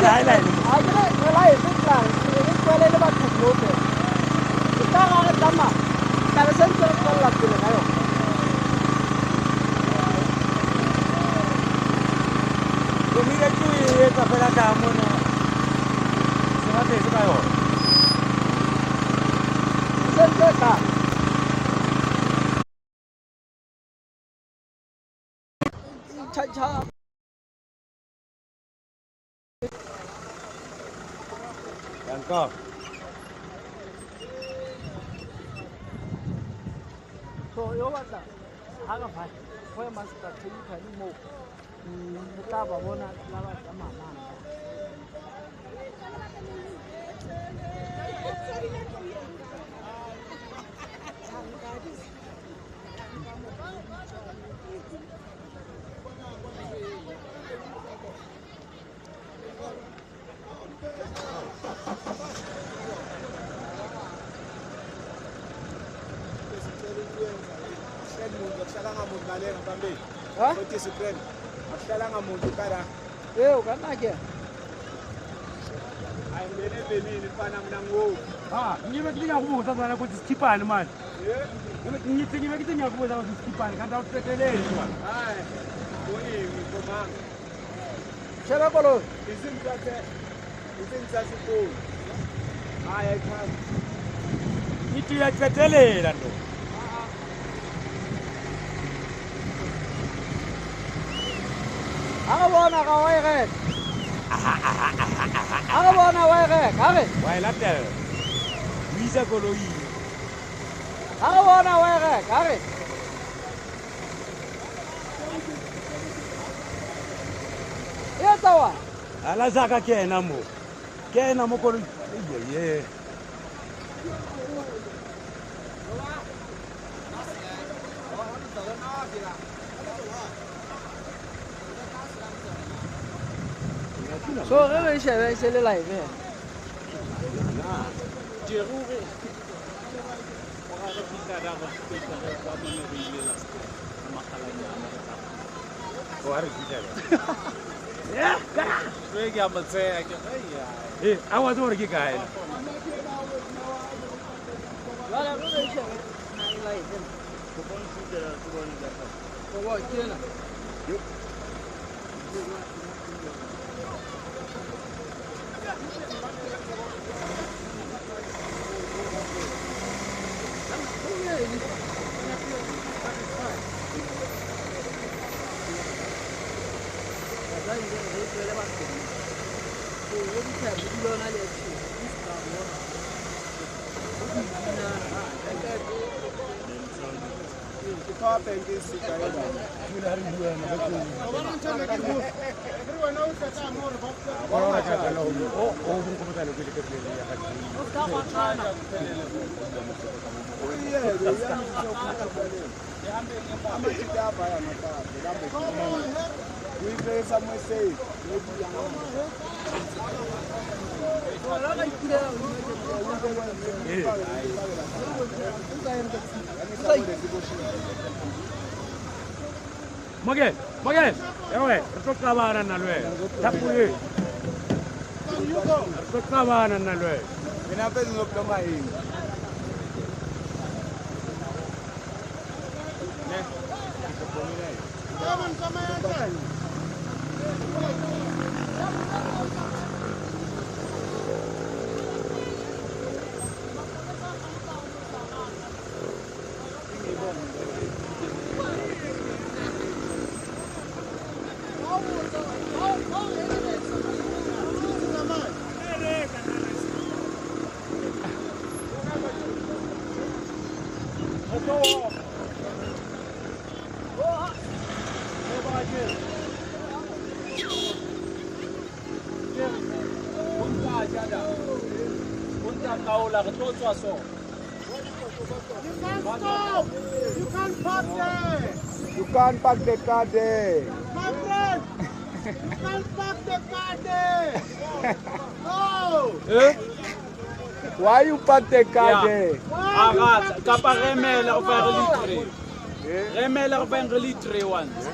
Highlight. A ke re live tla re tswele le batho mo fela. Ke tla ga re tsamaya. Tla be sentse re tswella pele ka yona. Komile ke e etsa fela ka mona. Se ba tse ka yona. Sentse ka. Cha cha. Danko. So yo batla ha re fa go ema strategically mo. Re tla ba bona la ba tsamaya. Ha? Eh, o ka nna ke. Ah, ngibe ke ngiyakubuza zana ukuthi sikhiphani manje. Ngithi ngibe ke ngiyakubuza ukuthi sikhiphani kanti awuqekeleli manje. Hayi. Kuyini komanga. Sheba koloi. Izimthathe. Izimthathe kulo. Hayi ayikhani. Ngithi uyaqedelela ndo. Ha re bona ga wa e reka. Ha re bona wa e reka, ha re. Wa e latela. O isa koloi. Ha re bona wa e reka, ha re. E etsa wa? Ala zaka ke ena mo. Ke ena mo koloi. Ye. So re re shebe se le live. Jerure. Ora re fihla ra re fihla re kwa mo re ile last magalanyana re tla. O re fihla. Ya, re ke a mo tseya ke re ya. Eh, a wa tsore ke kae? Jwale re re shebe live. Go bona se dira go bona ka. Go wa ke ena. Yo. Mogel, Mogel, ewe, re tlo qabana nna le wena. Thapule. Re tlo qabana nna le wena. Mina phela ngizokuhloma yini? Ne. You can't park there. You can't park the car there. My friend, you can't park the car there. No. Eh? Why you park the car there? Ara, kapa remela o fa re litre. Remela o fa re litre once.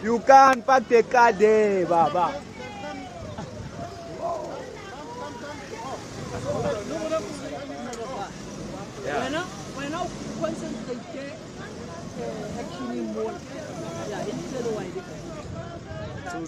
You can't park the car there, Baba. Yeah. When I concentrate actually more, yeah, it's a little. So we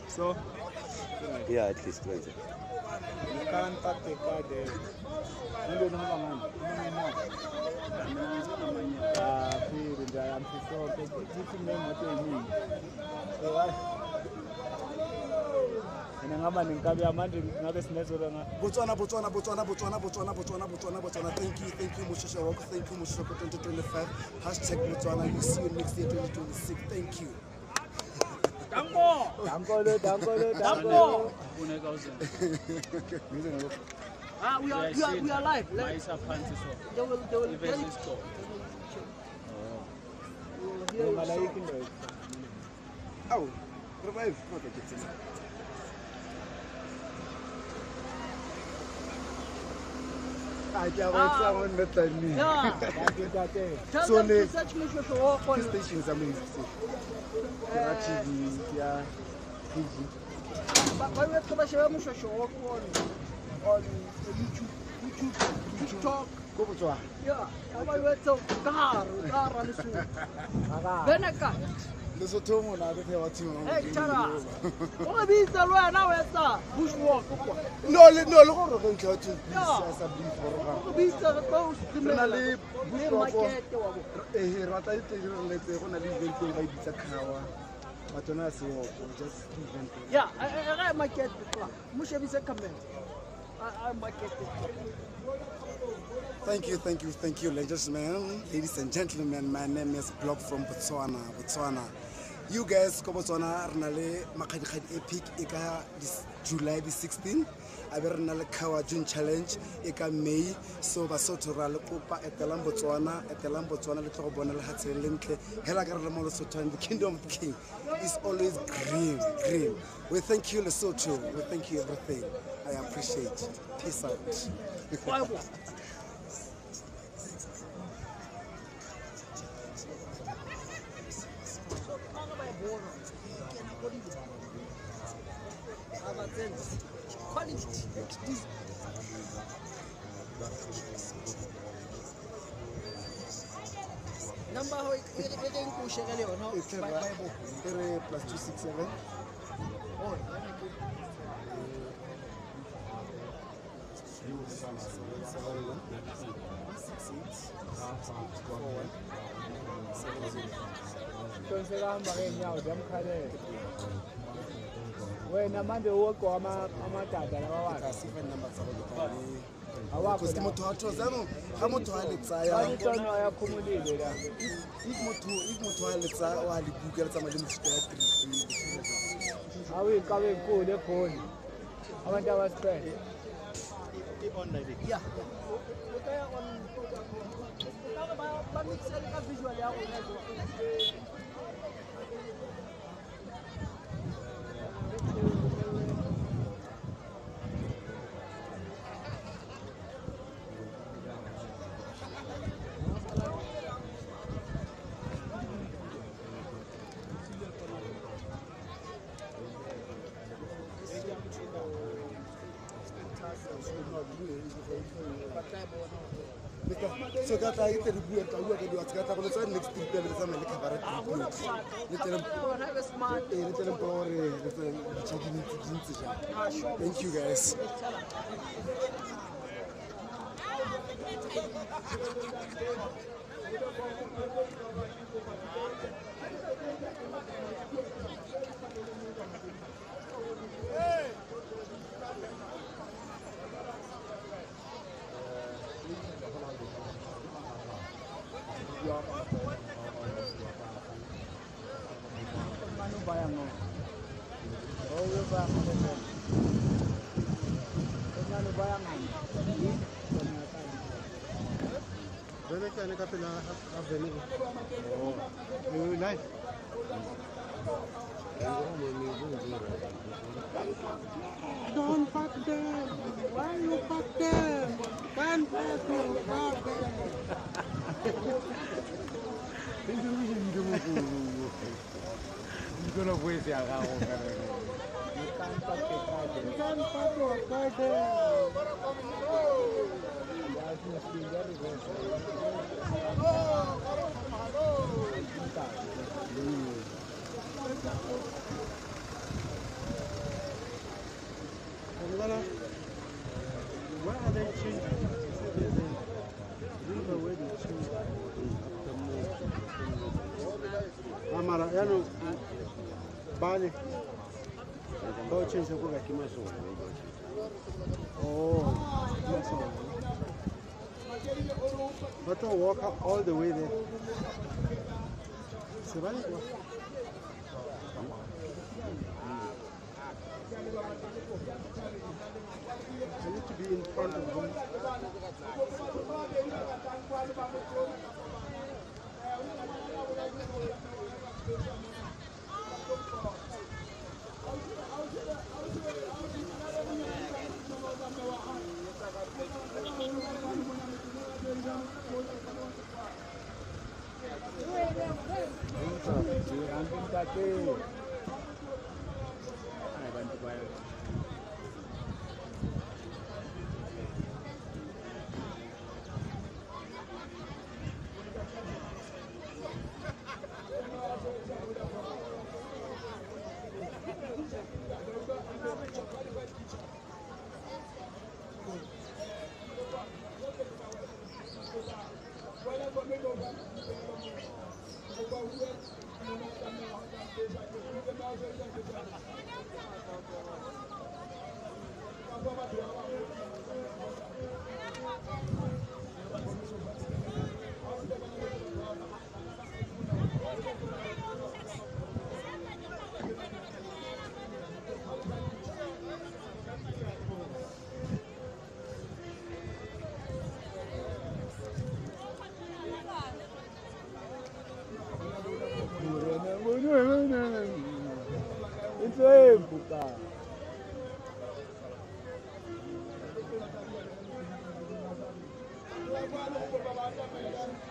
So yeah, at least 20. You can't park the car there. You don't have a man. Botswana, Botswana, Botswana, Botswana, Botswana, Botswana, Botswana, Botswana. Thank you, Moshoeshoe Walk. Thank you, Moshoeshoe 2025. Hashtag Botswana. You see you next year, 2026. Thank you. Danko! Danko, danko, danko. We are live. They will get it. Oh, revive. I can't wait someone better than me. Tell them to search Moshoeshoe Walk on station is amazing. TV, yeah, PG. But we have to Moshoeshoe Walk on YouTube, TikTok. Go Botswana. Yeah, I went to car, Lesotho. Beneka. Lesotho mona re wa team. Hey, Chara. O bitsa le wena o etsa bushwalk kwa. No, le no le gore re ntlha to sa beef gore ga. O bitsa re tlo streamela le bushwalk. Eh, re batla itse re letse go na le event e ba e bitsa Khawa. Batona se walk, just event. Yeah, I market kwa. Mo shebise camera. I market it. Thank you, thank you, thank you, ladies and gentlemen. My name is Block from Botswana. Botswana. You guys, ko Botswana, re na le Makgadikgadi Epic e ka July the 16th. A be re na le Khawa June Challenge e ka May. So Basotho ra le kopa etelang Botswana, le tlo go bona lehatshe le lentle. Hela ka re le mo Lesotho, and the kingdom of the king is always green, green. We thank you, Lesotho. We thank you everything. I appreciate. Peace out. Quality. Number +267. Oh, 7 1 6 8 4 1 7 0. Tonsekahamba ngeenyawo ziyamkhalela. Wena manje uwogqoka amadada lawa wakhe. Awakho ke motho wa thoza no ga motho a le tsaya ayakhumulile la. If motho a le tsaya wa le buka le tsamaya le mofuta ya 3. Awuyinkabi enkulu eGoli. Abantu abasiphethe. Yeah. Ba mixe le ka visual ya rona jwang. So ka tla itse re bua ka bua ka dilo tsa ka tla go letsa next trip ya le tsamaya le khabara trip le tle le tle le gore le tse di ntse jang. Thank you guys. Yeah. Oh. Live. Don't fuck them. Why you fuck them? Can't fuck them. Fuck them. You can't fuck them. Why are they changing? The way they change. Amara, you know, Bali. Oh, but to walk all the way there. I need to be in front of them.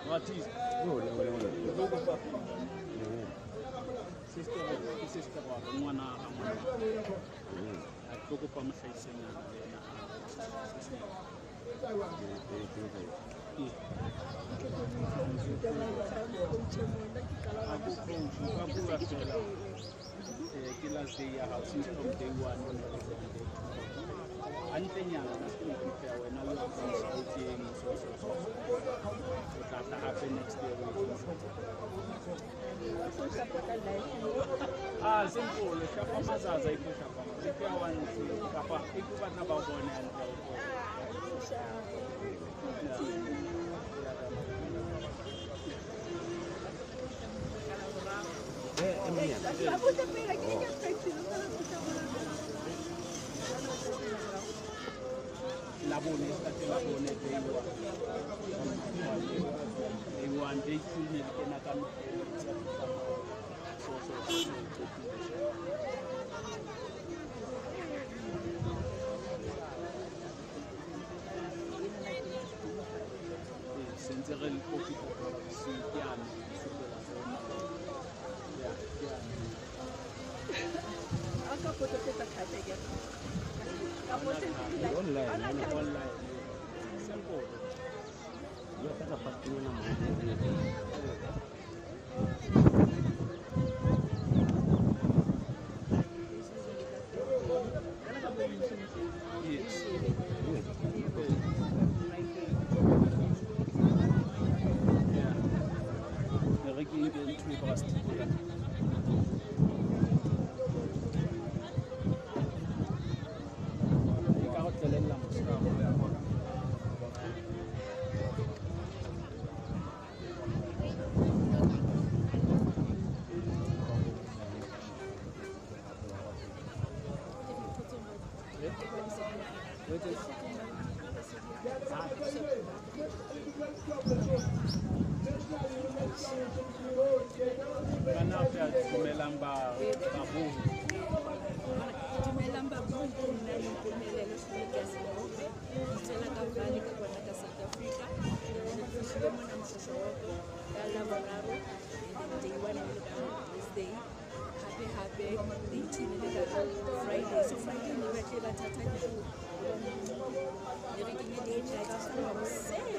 What is? Sister, last day ya hao since from day one hantlenyana ka se prepare wena o teng so so so o tla tla hape next year ah simple shapa mazaza iko shapa prepare one kapa iko batla ba bone hantle Labone day one. Day one, day two, so so so. Online. Simple. Yes. Yeah. Dumelang ba Dumelang ba nna Mpumelelo Semope, tswela ka Valley ka kwana ka South Africa. Re fihlile mona Moshwashwaropo ka Laboraro, and then day one e le ka Wednesday. Hape hape day two ne le ka Friday. So Friday ne batle ba thata ke ne re kenye di-headlights tsamaya hoseng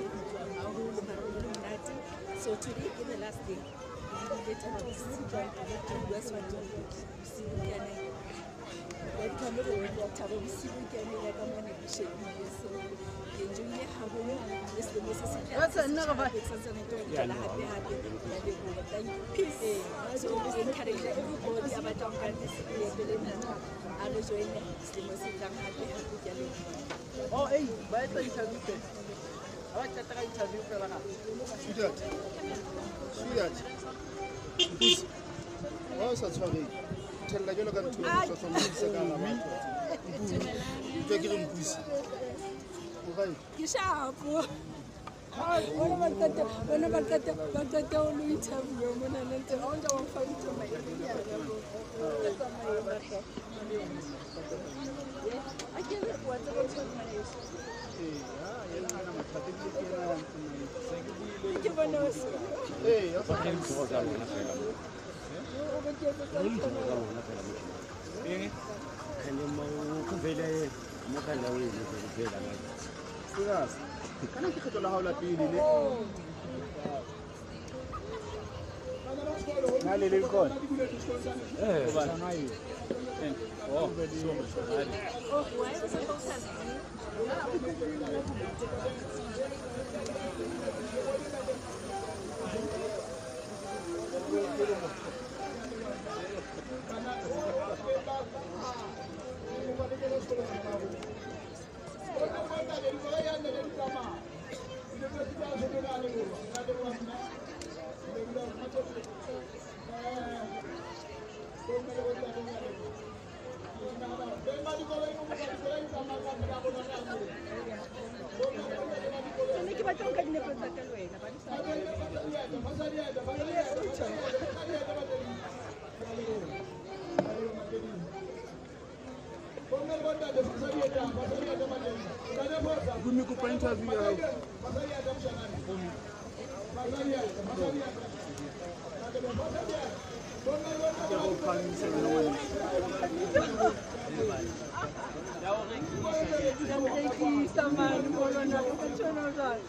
haholo mara ho le monate. So today ke the last day. Re thaba bosiu re bua Sesotho bosiu ke yane wa dikamore re thaba bosiu ke yane ya ka mona ke shebile. So ke enjoyile haholo le selemo se setle santsane ke tla hape hape ya leboha. Thank you. Peace. So encourage everybody a batlang ka leeto lena a re joine selemo se tlang hape hape ke a leboha. Oh, hey, ba etsa interview fela. Ha ba qeta ka interview fela ga. Sweetheart. Sweetheart. Mpusi. Wa o sa tshwareng. Thella jwalo ka ntho e hlwahlwa mo ka hara batho. Mpusi. Utlwa ke re Mpusi. O right? Ke shapo. Bona ba qeta ho lo interview mona le ntse ha o ntse wa mfa ntho mai. Ke tsamaye batho. A ke re wa tseba tshwana yeso. Ke bona o se. Ee, Ba ke ntho tsa lona fela. O be ke tsa lona fela mo. Eng? Khane mo go vele mo ka la o ile go vela la. Serious. Kana ke kgetho la hao la pele ne? Na le le khona. Eh, Oh, sorry. Oh, why was it focus? Ne ke batla ho nka dinepe tsa ka le wena ba di sa. Mpumi kopa interview ya hao. Ke go phamisa le wena. Ya o rekisa. Rekisa mane mo lona o ka tshwana jwang?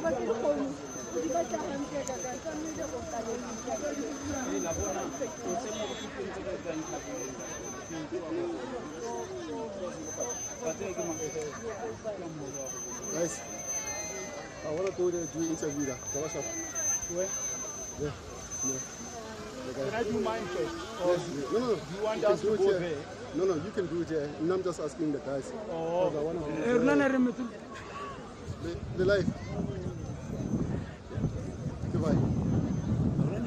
Batla dikgomo. Di batla hantle ka ka tlamehile go qaleng. Ee, la bona o tse mo ke ntse ka etsang interview. Guys, I want to do the interview. Where? Yeah. Yeah. Can I do mine first? Yes. No, no. Do you want you us to go here. there? No, no, you can do it here. And I'm just asking the guys. Oh. I want to do the life. Goodbye.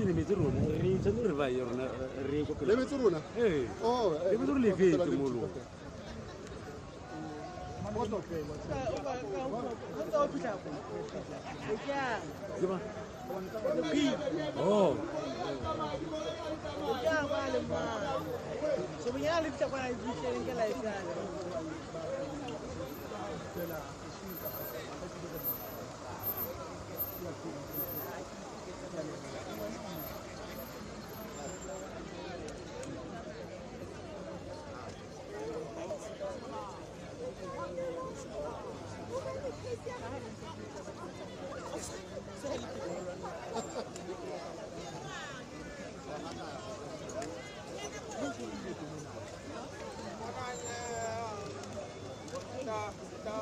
Le metsi rona? Oh, le metsi le fetse mo lo. Oh. Ta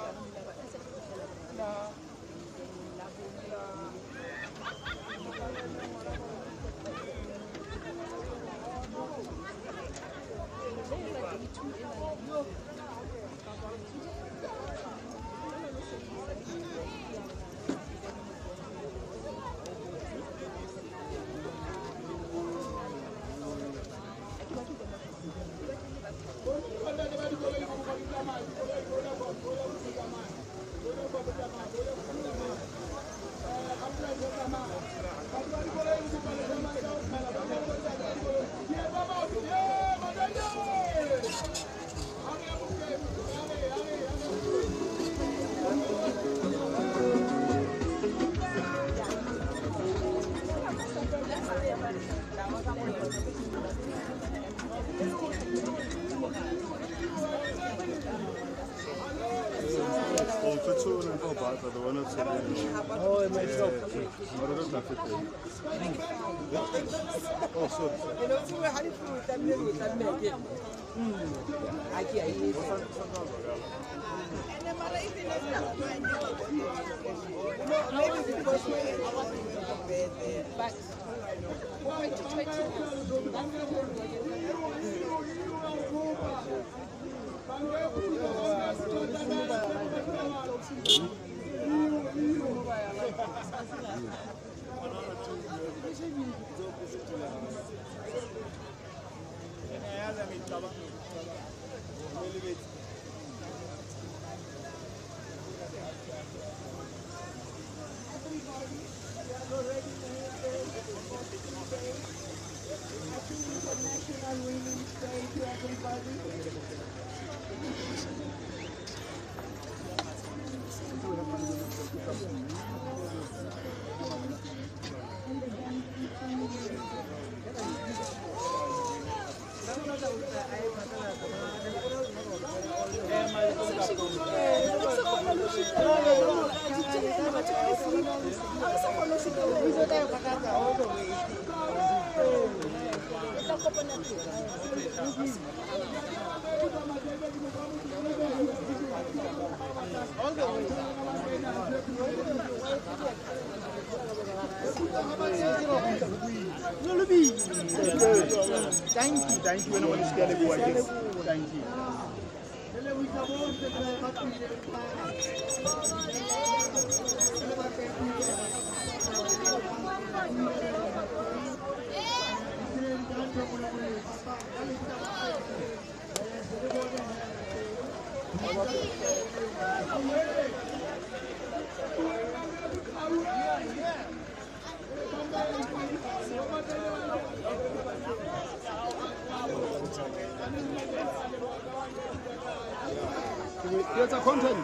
Oh, my shop. Oh, sorry. Happy International Women's Day to everybody. Thank you. Thank you. It's a content.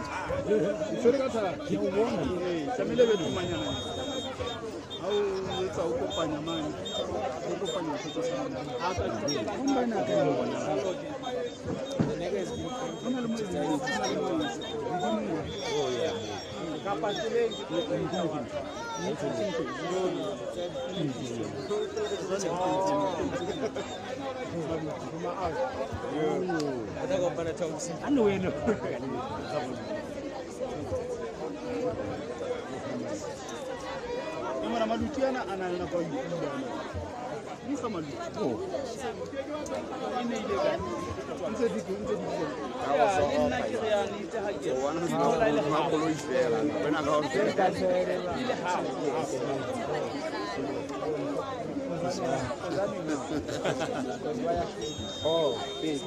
Oh, big.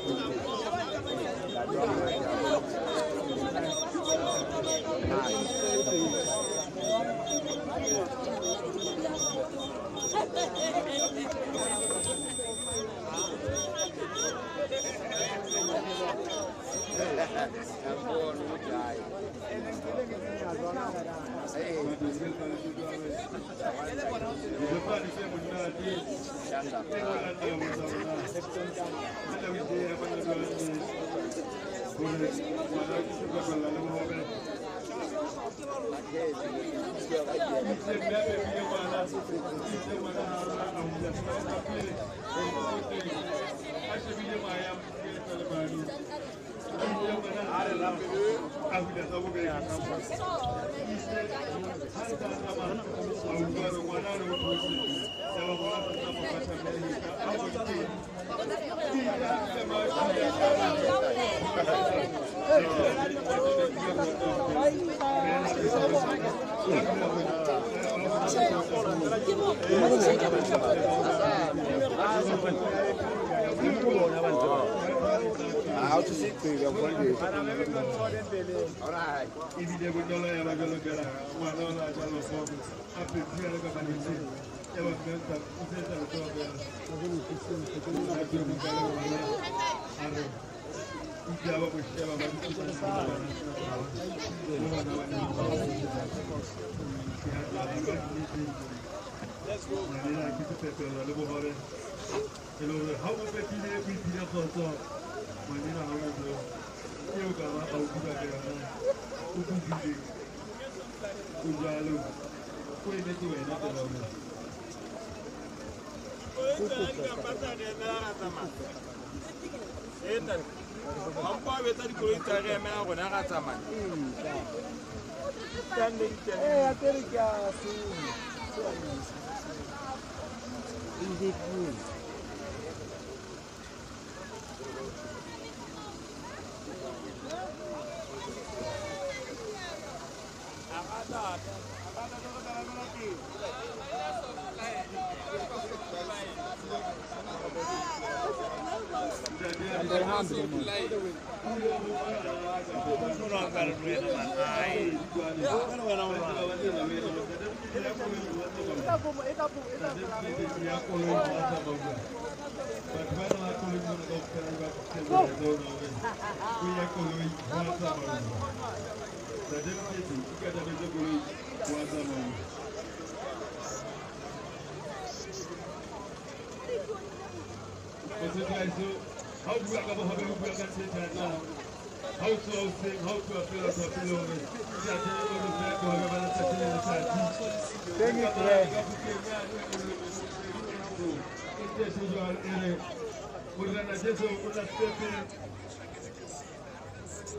Kunjalo o emetse wena fela o.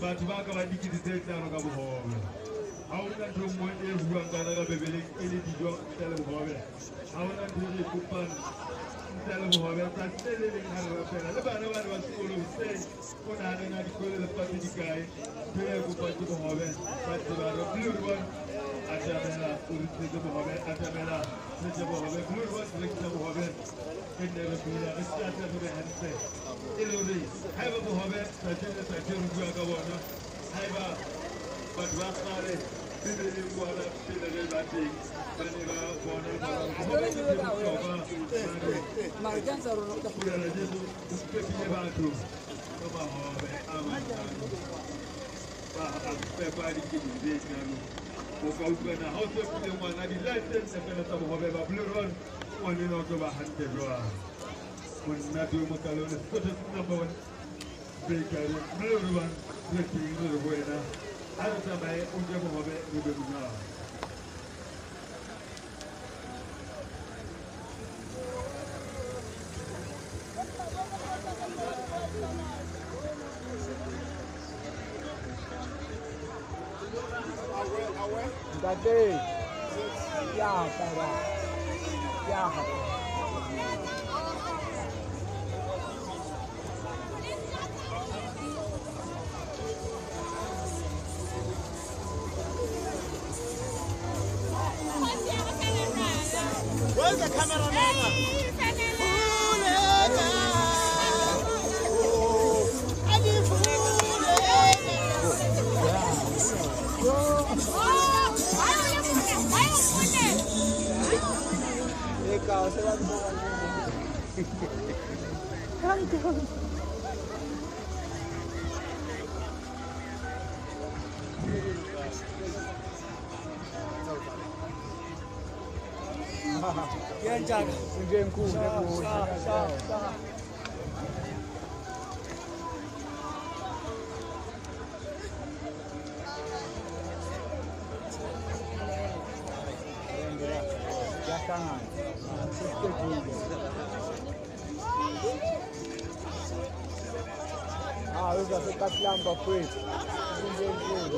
Batho ba ka ba dikete tse tlhano ka bohobe. Ha hona ntho e nngwe e buang kana ka Bebeleng e le dijo ntle le bohobe. Ha hona ntho e kopang ntle le bohobe. Tsatsi le leng ha re rapela le bana ba re ba sekolo hoseng, o nahane na dikolo lefatshe di kae, ntho e kopang ke bohobe. Ba tseba re Blue Ribbon atamela o re tlisetse bohobe, atamela re bohobe. Blue Ribbon re rekisa bohobe, re nne re phela re tlatse re be hantle. E le hore haeba bohobe tsatsi le tsatsi re bua ka bona, haeba batho ba kgale Bibeleng kwana pele re ba teng ba ne ba bona bohobe ke bohlokwa. Morena Jesu o fepile batho ka mahobe a mahlano, ba a fepa dikete tse hlano. O ka utlwa na ha o fepile ngwana di-life tse nne fela tsa bohobe ba Blue Ribbon, ngwanenwa o tlo ba hantle jwang. Monate o mokalo Lesotho number one bakery Blue Ribbon re teng re re ho wena ha re tsamaye o je bohobe re be monate. Ntate, ya para, ya. Where's the cameraman?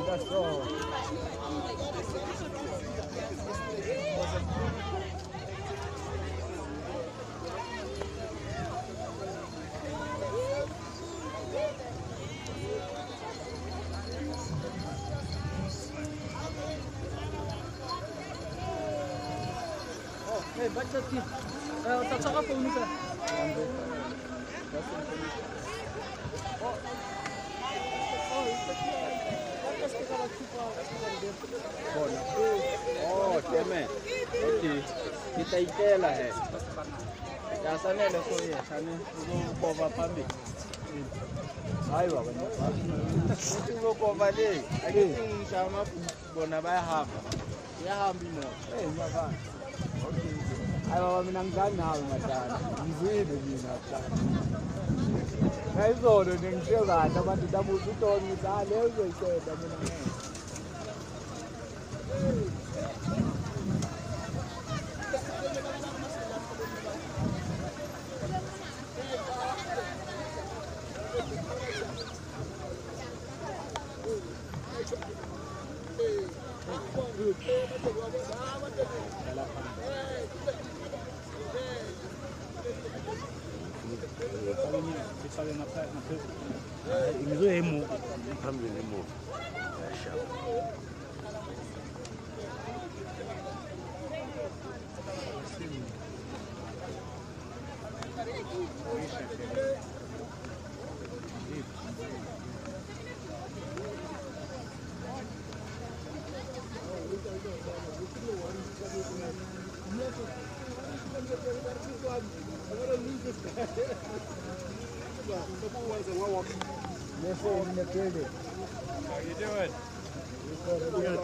That's all. Hey, baca ti. Tak cakap pun ni kan. Oh, teme. Okay. Kita ikela he. Ya sanele so ye, sane ukova phambi. Hayi baba. Ukova le. Akithi ngishaya bona bayahamba. Iyahamba imoto. Eh, ngiyabona. Okay. Hayi baba mina ngidlali nawe madala. Ngizwile mina mhlawumbe. Ngayizolo nje ngishiye kahle abantu dabuza utoni ngithi ah leyo uzoyiceda mina ngeke. Ngifake ngaphezulu. Ngizoya emuva phambili nemuva. Yashaba. How you doing? Good.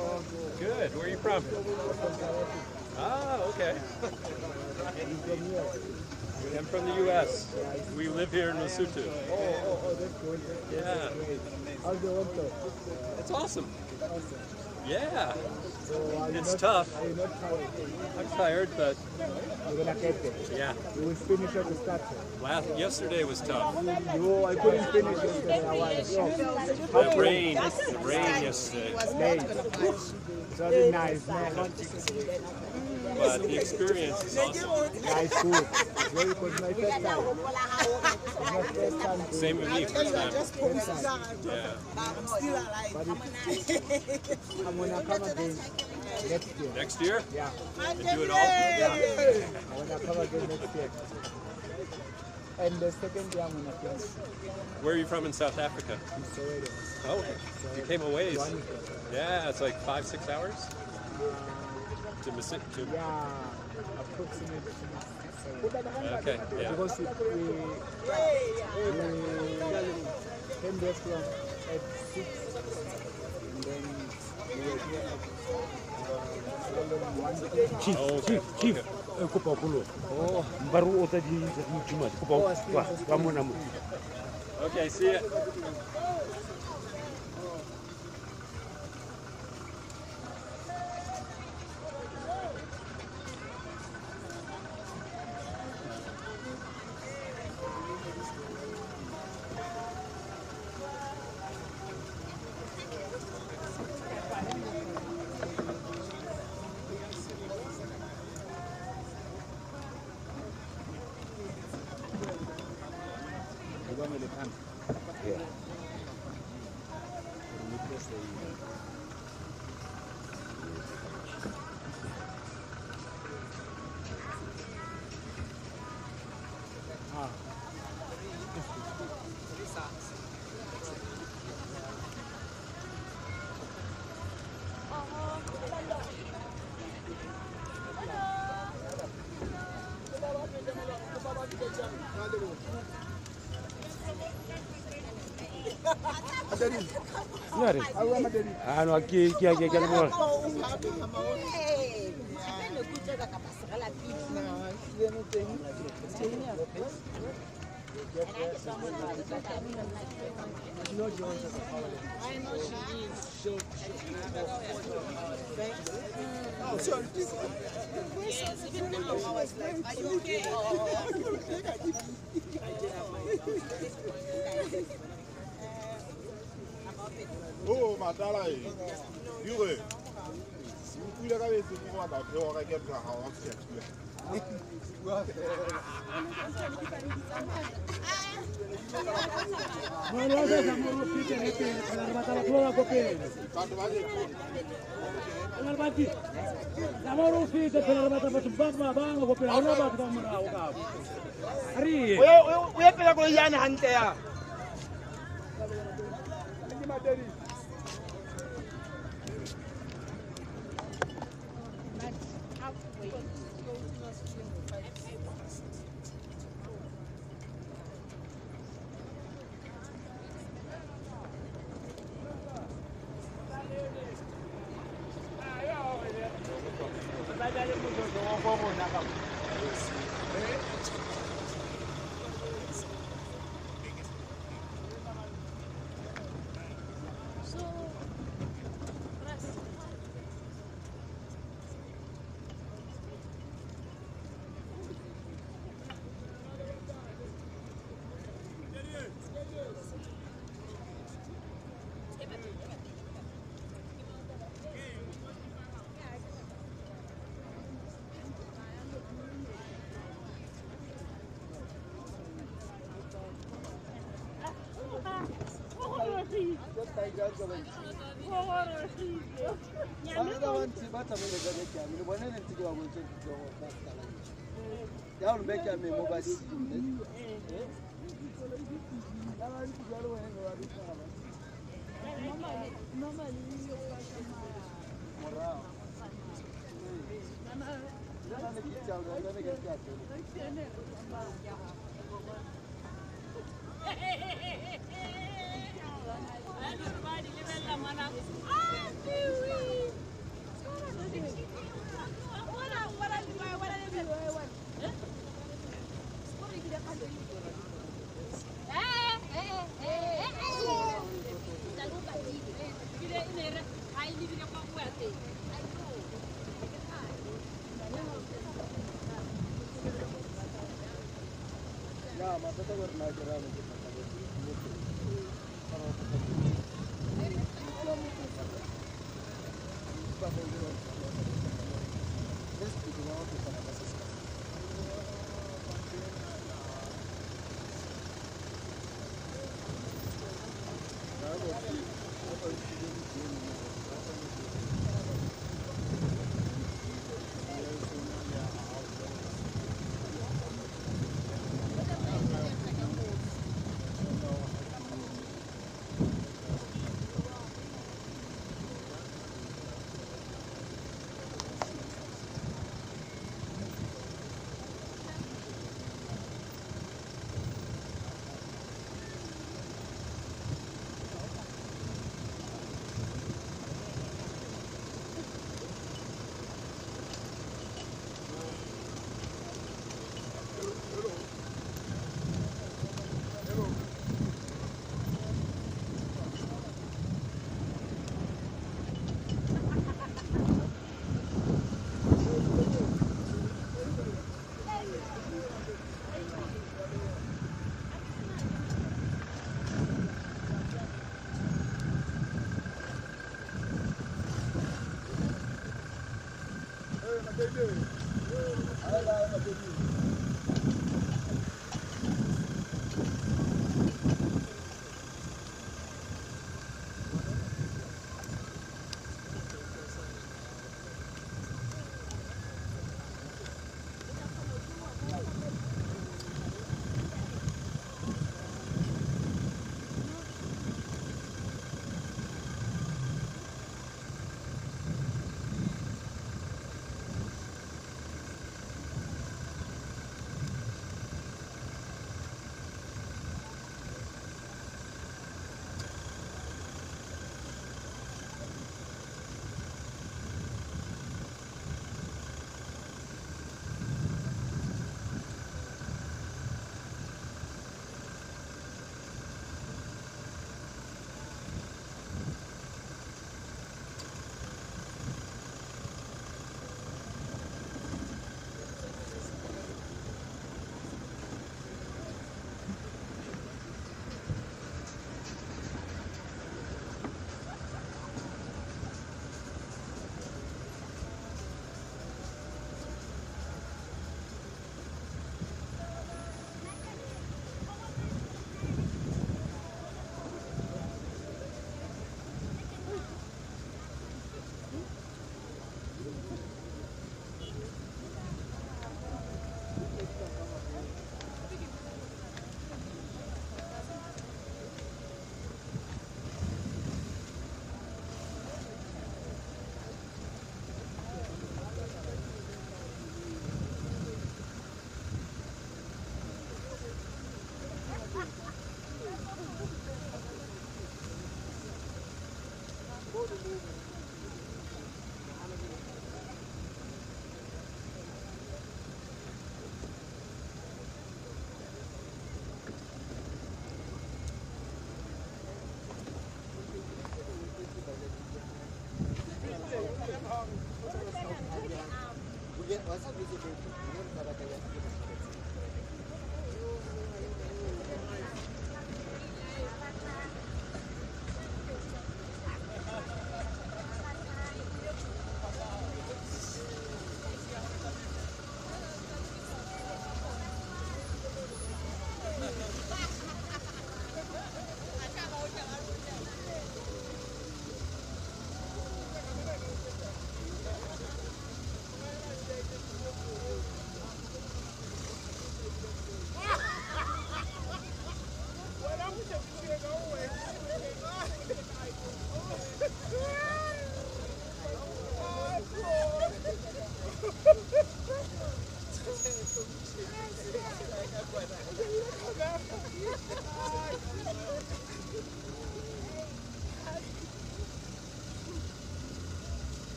Good. Where are you from? Ah, okay. I'm from the U.S. We live here in Lesotho. Oh, that's good. Yeah. How's the workout? It's awesome. Awesome. Yeah. So are you It's not, tough. Are you not tired? I'm tired, but You're gonna get there. yeah. You will finish at the start. Yesterday was tough. No, I couldn't finish yesterday. I was The rain yesterday. late. It wasn't nice, man. But the experience is awesome. Nice food. It's very good. My first time. It's my first time. doing Same with me, first time. First time. Yeah. But I'm gonna come again next year. Next year? Yeah. And do it all? Yeah. I'm gonna come again next year. And the second year I'm gonna finish. Where are you from in South Africa? In Soweto. Oh, you came a ways. Johannesburg. Yeah, it's like 5, 6 hours to Mississippi. Yeah, approximately 6, 7. Okay, yeah. Because we came there from at 6, and then we were here at 1. Chief, Okay, chief, chief. okay. Kopa koloi. Oh, mbaru o tsa di too much. Kopa kwa mona mo. Okay, see ya. Yeah. Ah no, ke ke ke ke le bona. Oh, madala e. Yure. Utlwile ka bese ke go batla go reka bra ha o se tshwe. Molo sa molo fite le pele, phela re batla batho ba ba ko pele. Batho ba ke Re batla la molo fite phela re batla batho ba ba bang ko pele, ha hona batho ba morao ka. Re ye. O ye pela koloi yane hantle ya.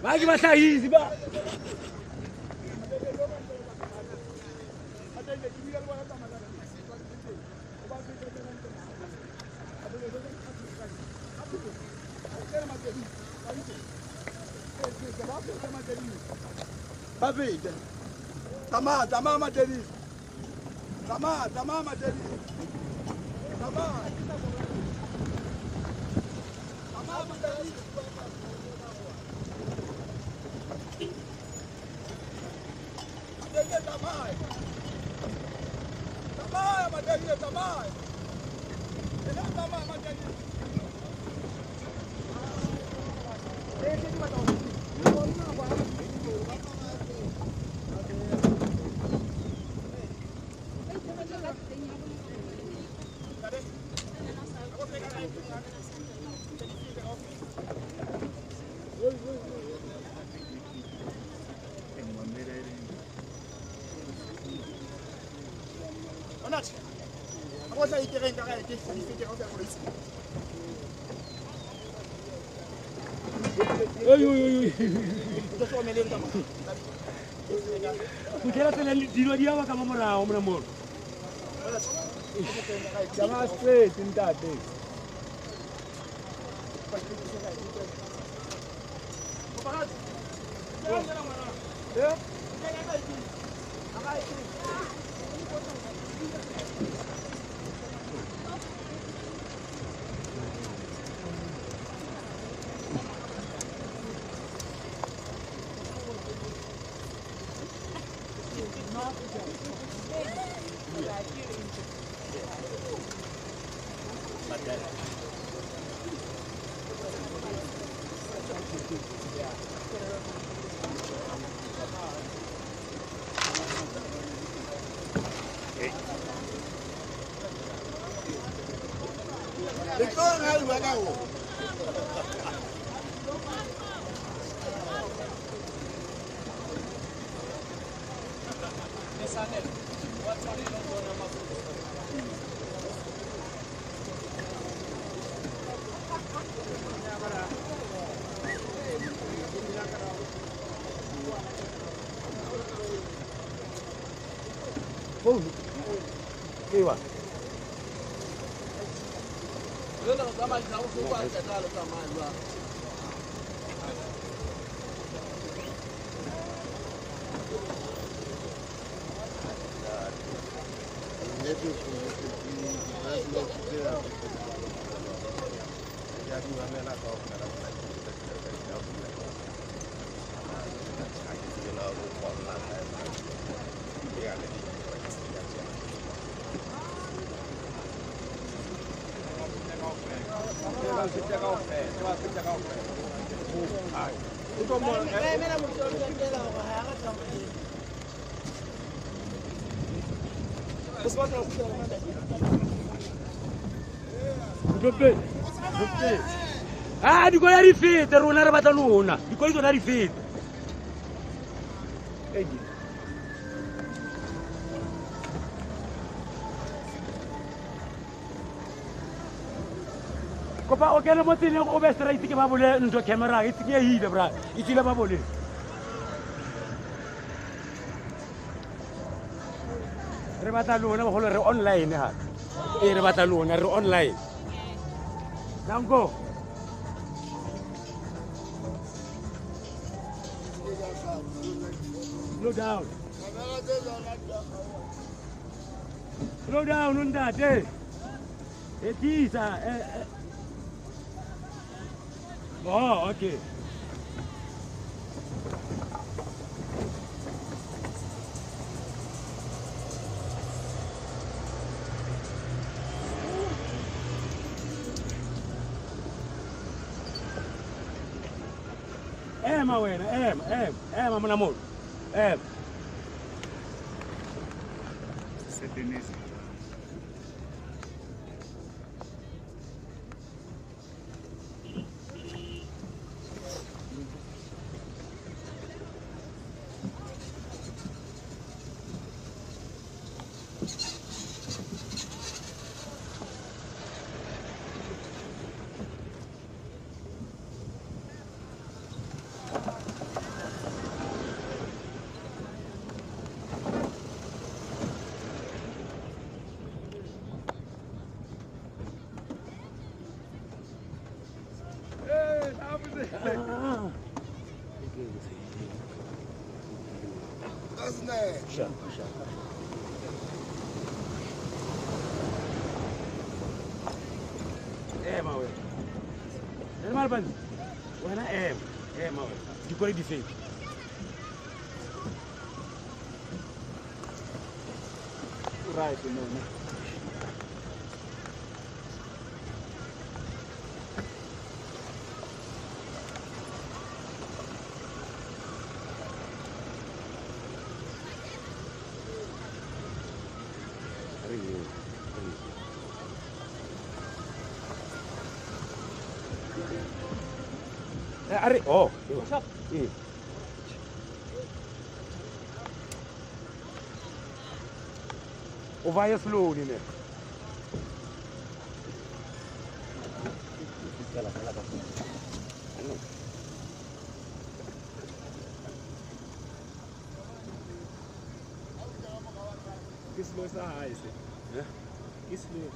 Vai que vai sair, Ziba! Ah, dikoloi di fete rona re batla lona. Dikoloi tsona di fete. Kopa o kene mo tseleng o be straight ke ba bole ntho camera e tsenyehile bra. E tsile ba bole. Re batla lona bagolo re online ha. E re batla lona re online. Danko. Slow down. Slow down, ntate. Etisa. Oh, okay. Ema wena, ema, ema, ema monamolo. Ema. Ema wena. Wena ema, ema wena. Dikoloi di fete. Right, no, no. Are, oh, eh. O vai slowly ne. Ke slow sa hae se. Ke slow.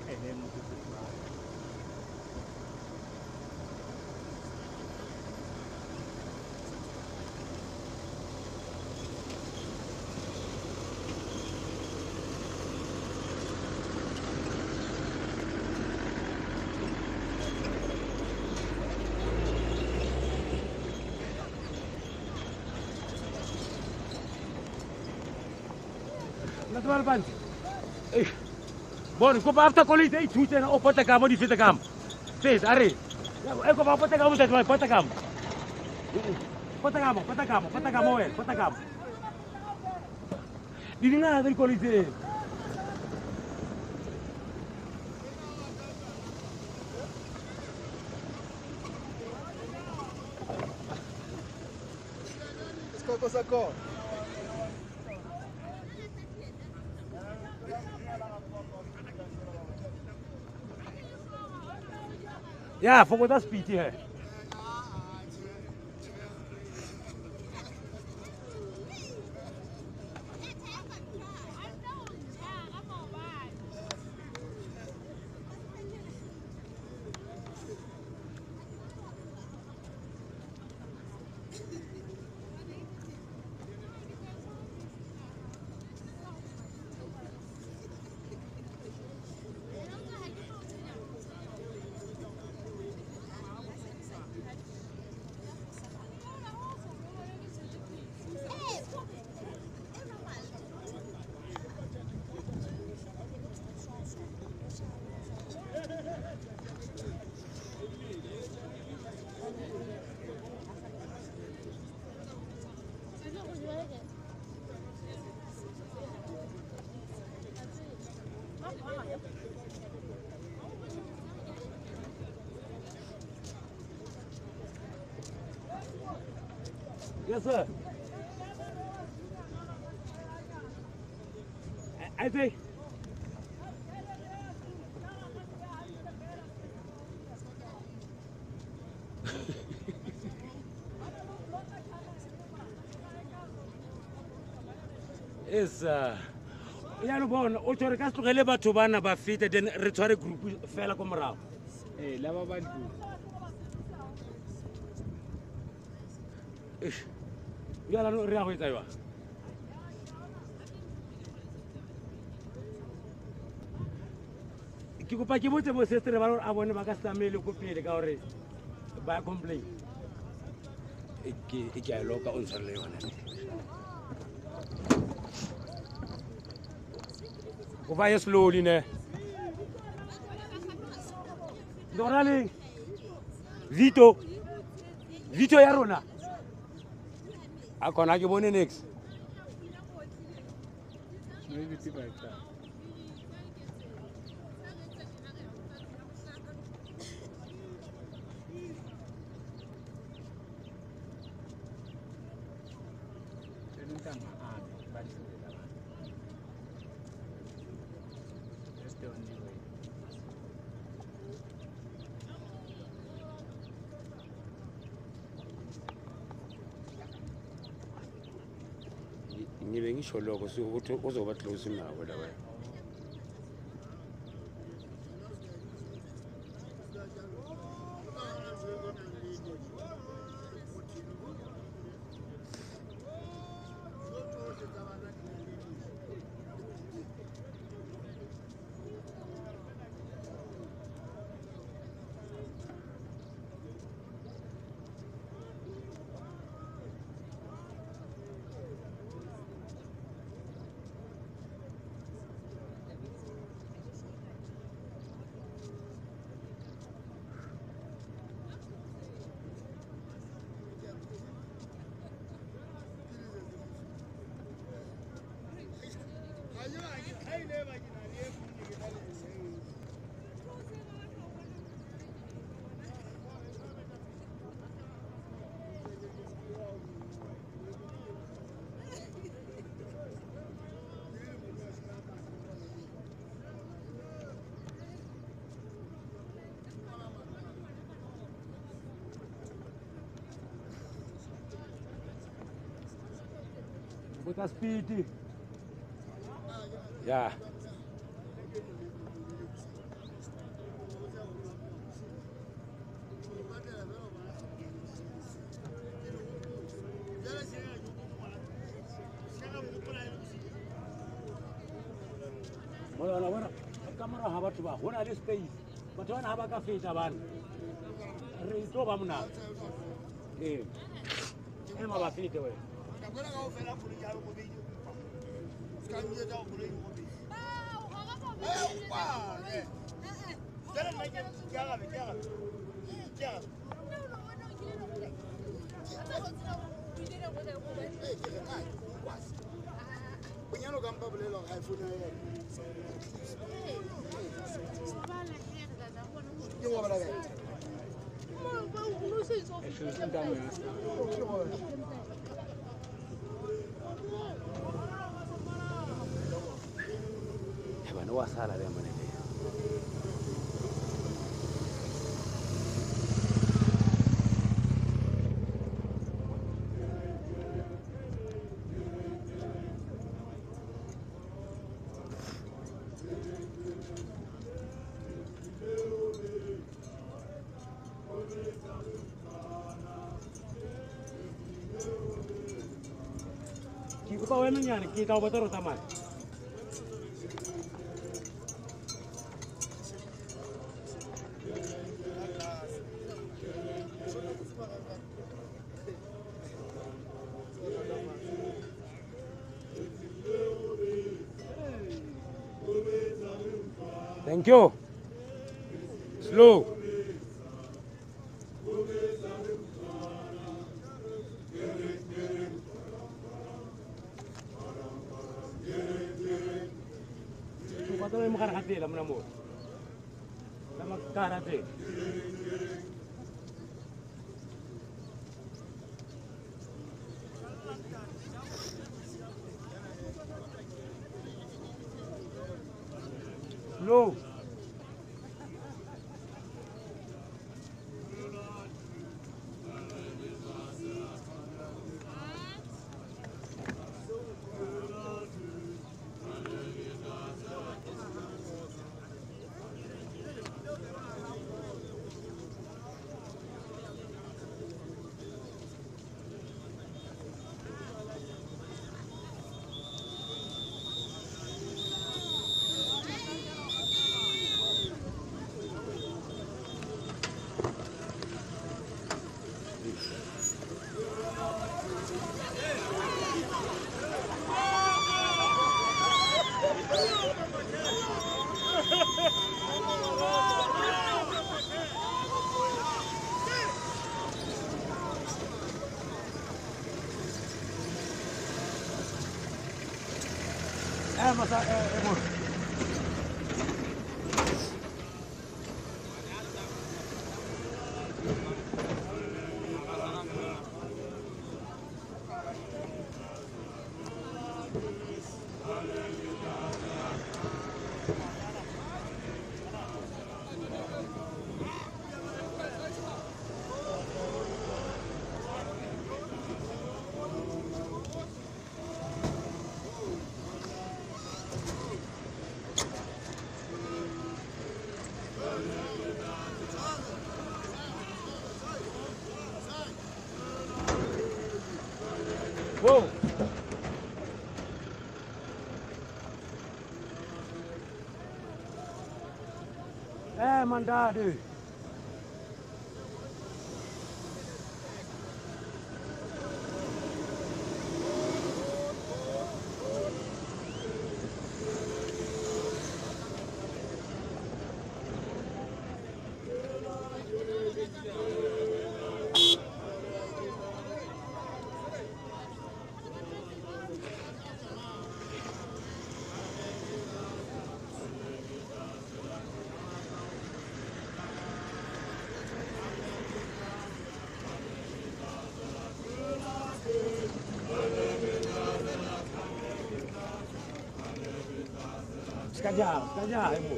Ene mo ke Bon, kopa after koloi tse ithute na o pota ka mo di feta ka mo. Fetsa, a re. E kopa pota ka mo tsa pota ka mo. Pota ka mo, pota ka mo, pota ka mo wena, pota ka mo. Di dingata dikoloi tse. Sekoko sa kona. Ja, fokotsa speed he. Yes sir. I think is ya lo bona o tshware ka se tlogele batho bana ba fete then re tshware group fela ko morago. Eh laba ba dlu. Eish. Ya la no re ya go etsa jwang? Ke kopa ke botse bo sister ba rona a bone ba ka se tsamaele ko pele ka hore ba complain. Ke a loka o ntshwarele yona. O va slowly ne. Dorale. Vito. Vito ya rona. A kona ke bone next. Maybe ti ba tla. That's the only way. Ngibe ngisho lokho ukuthi uzoba close nawe la wena. Bota speed. Yeah. Bona bona ka mora ha batho ba hona le space. Batho bana ha ba ka feta bana. Re tlo ba monate. Eh. Ema ba fete wena. Bana wa sala le mane le. Ke kopa wena nyane ke tla o botsa re tsamaya. Thank you. Slow. Slow. Whoa! Eh, mandado! Sekejap, ibu.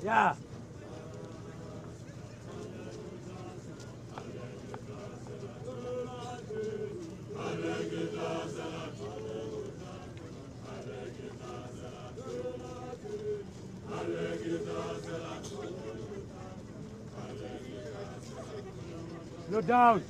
Yeah. Slow down.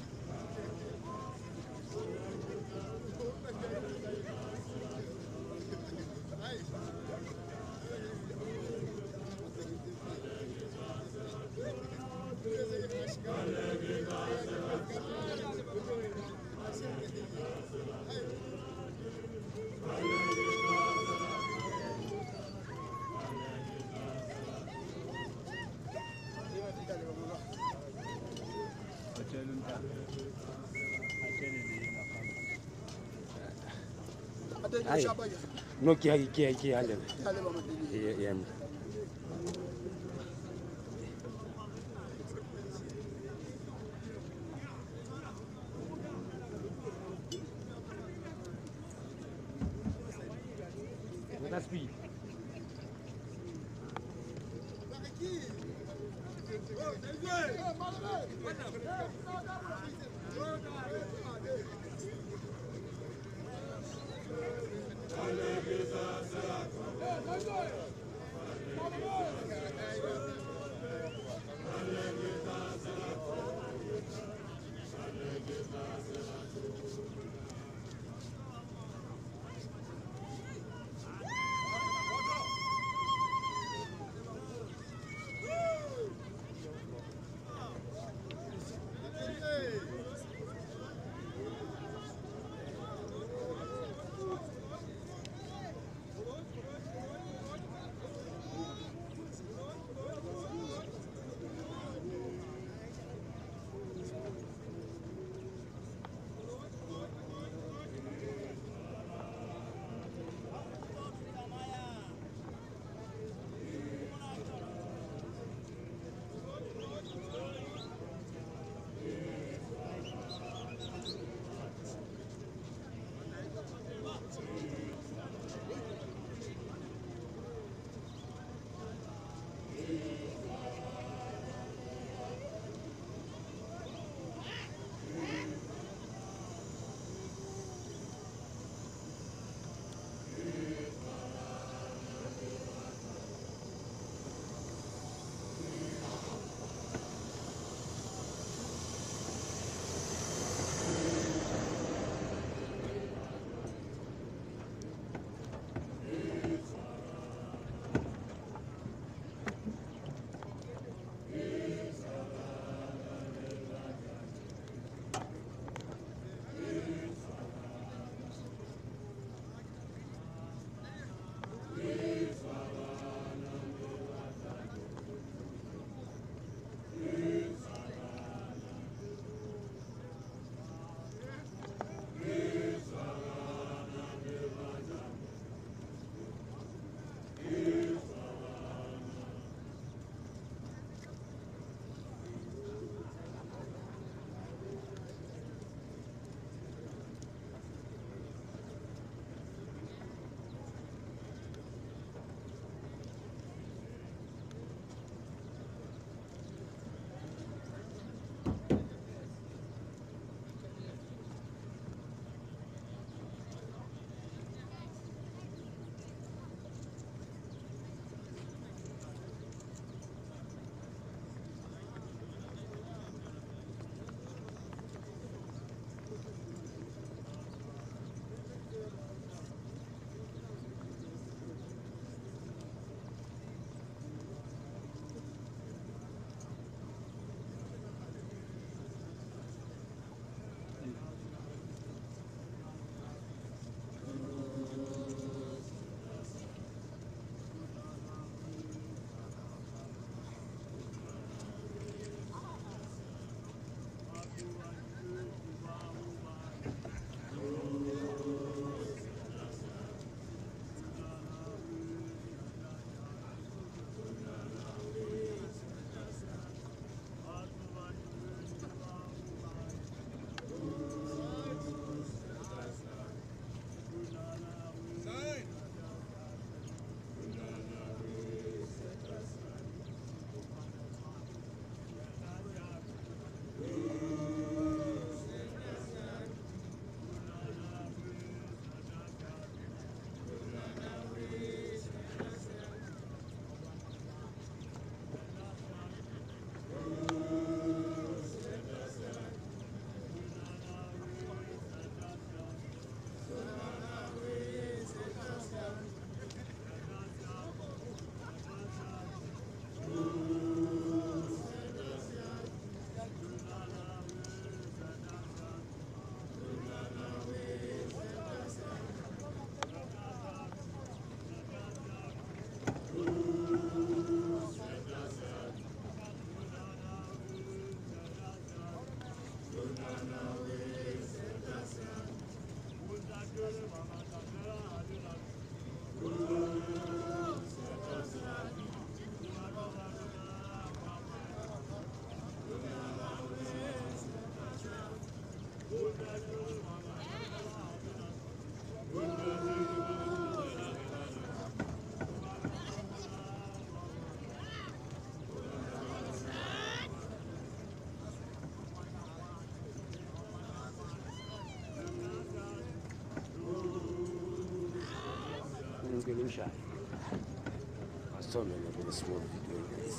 No, que hay, que hay, que hay. Speed. Ngilokhu ngimshaya. Asithombe nje small video guys.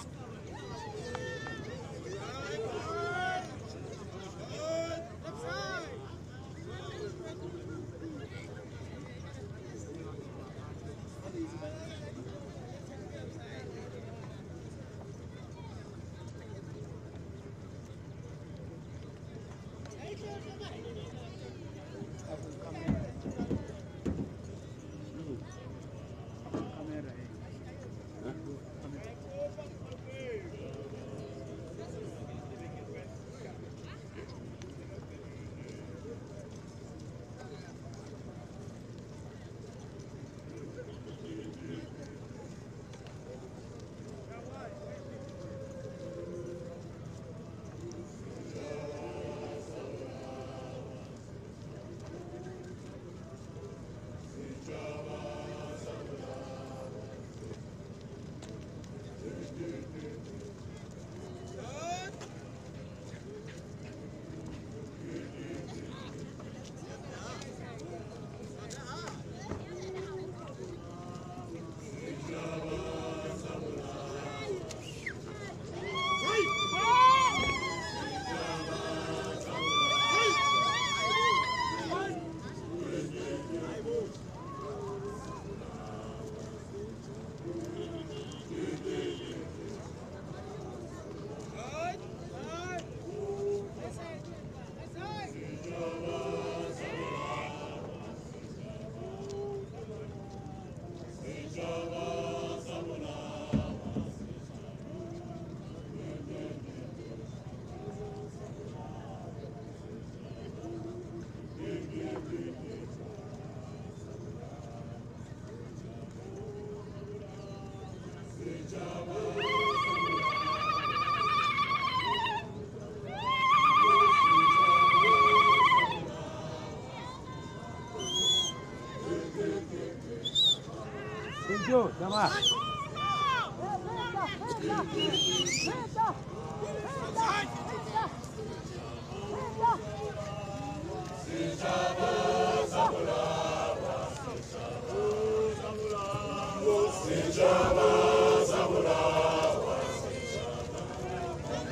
Yo, tama.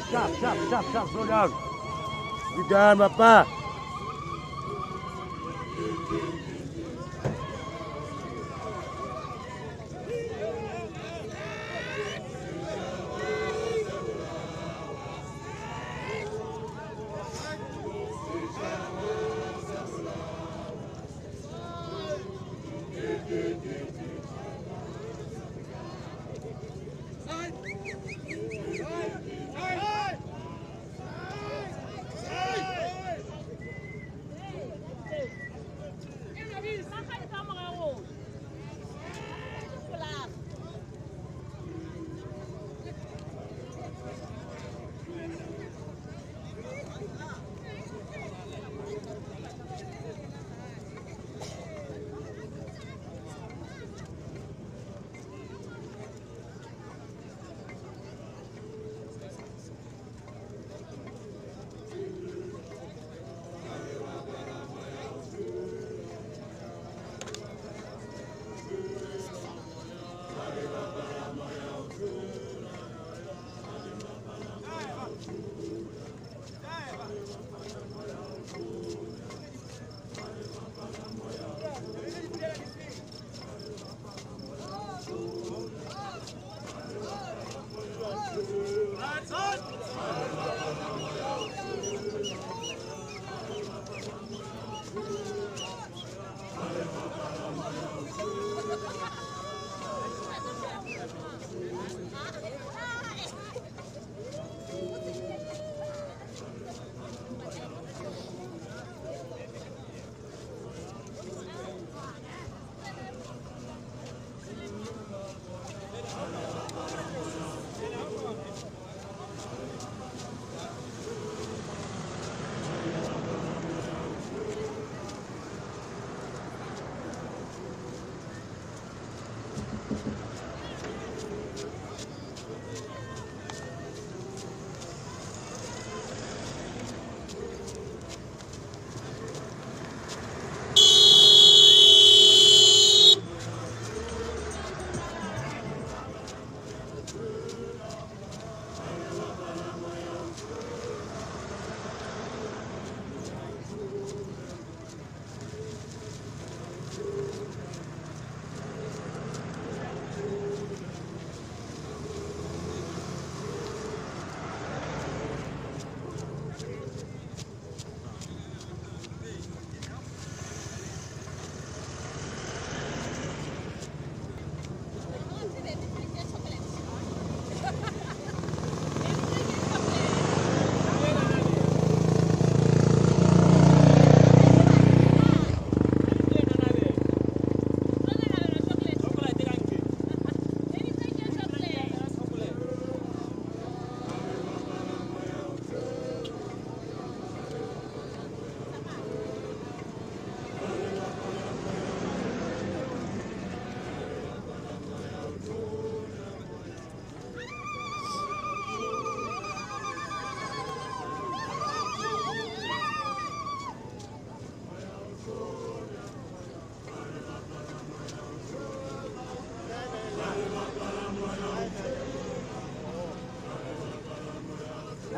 Stop, stop, stop, stop, slow down. You down, papa.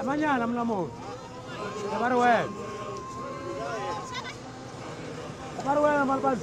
Emanyana mnamo. Ba re wena. Ba re wena malbas.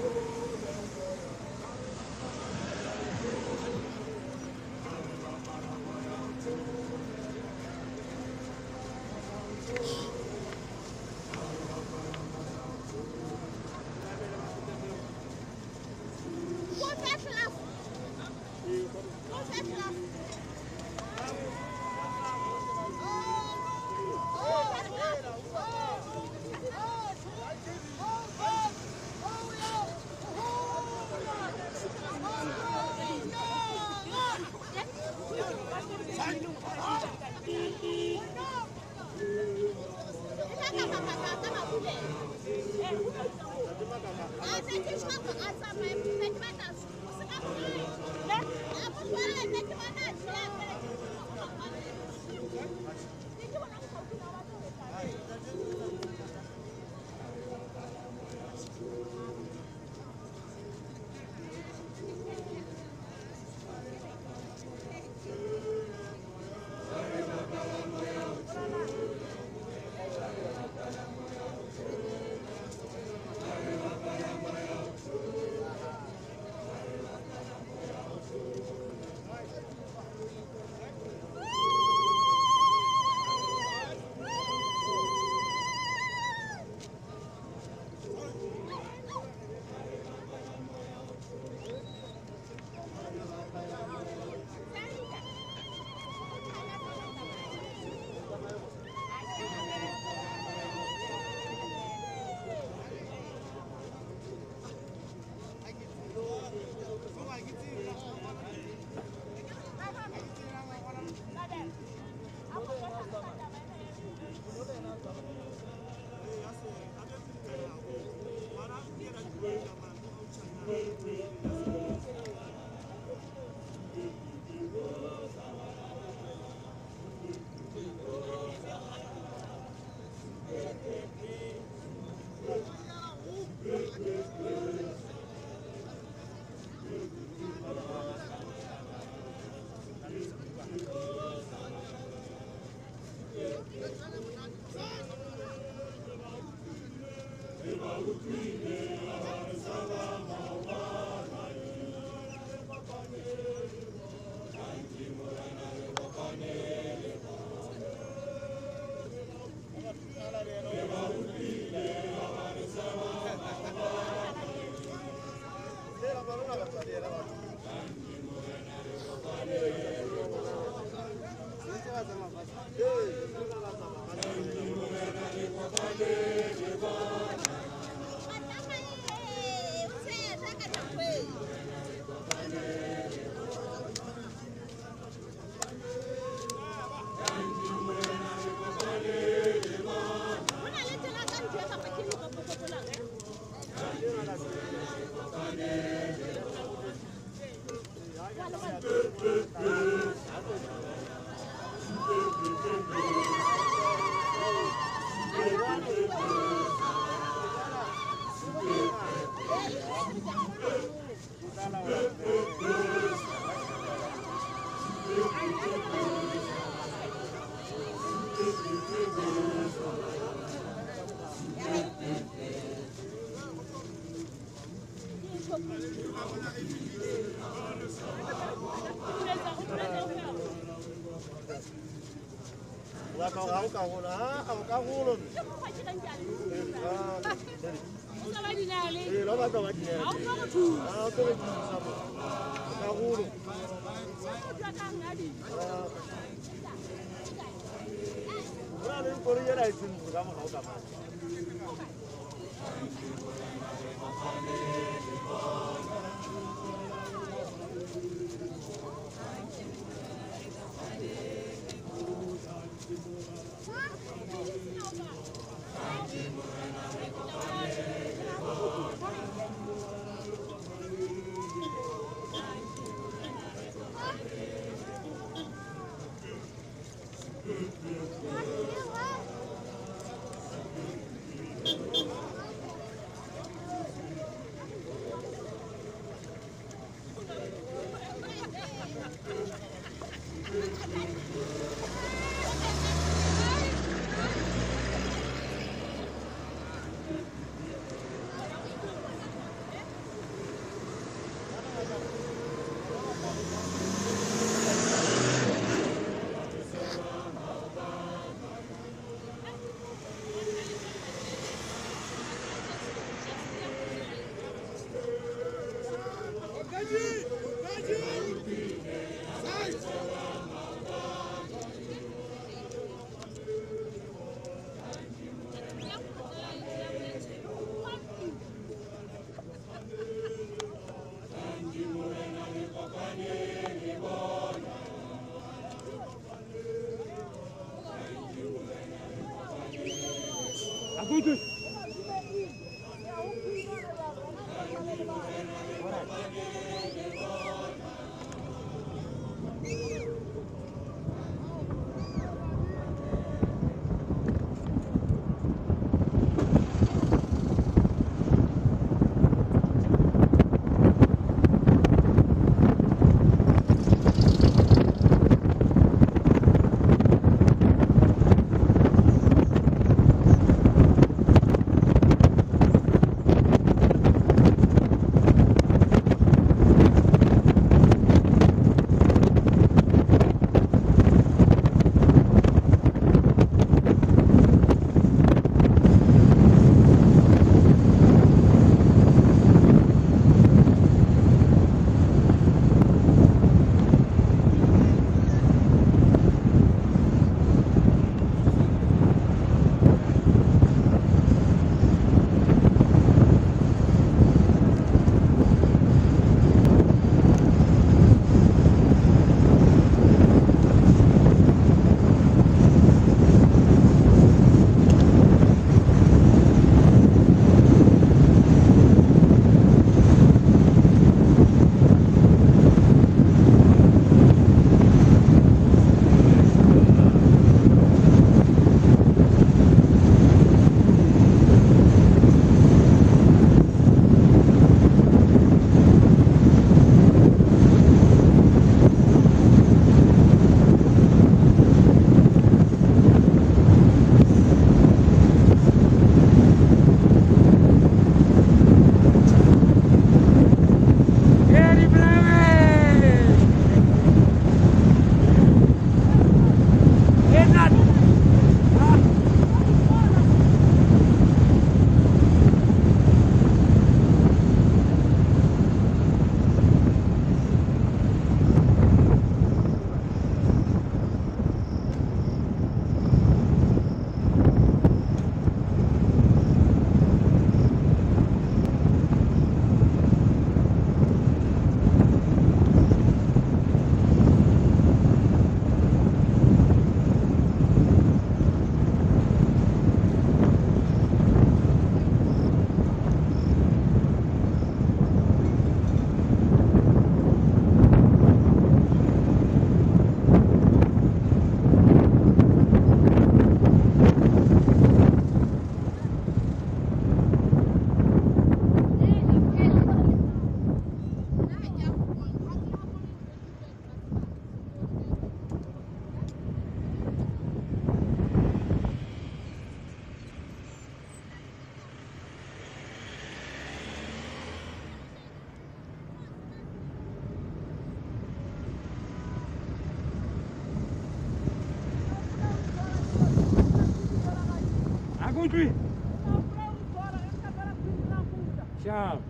Tchau.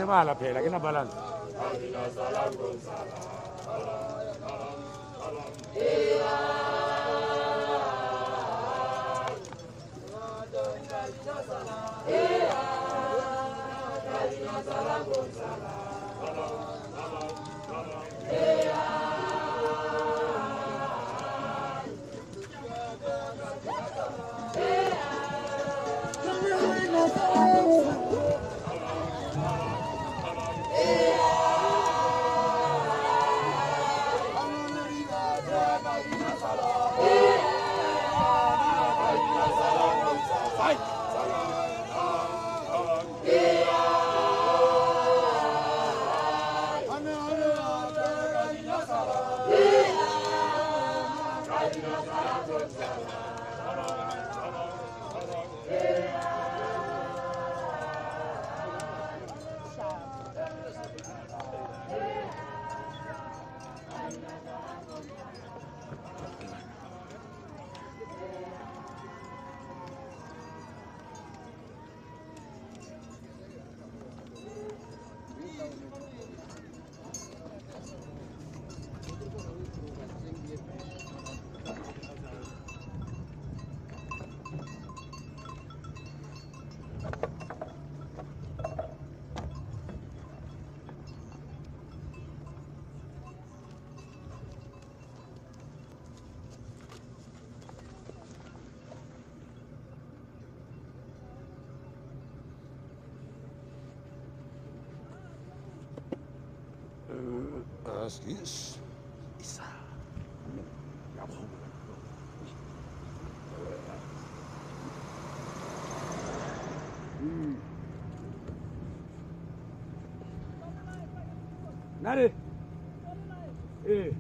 Mala phela ke na balance. Yes. Isa. Nare. Eh.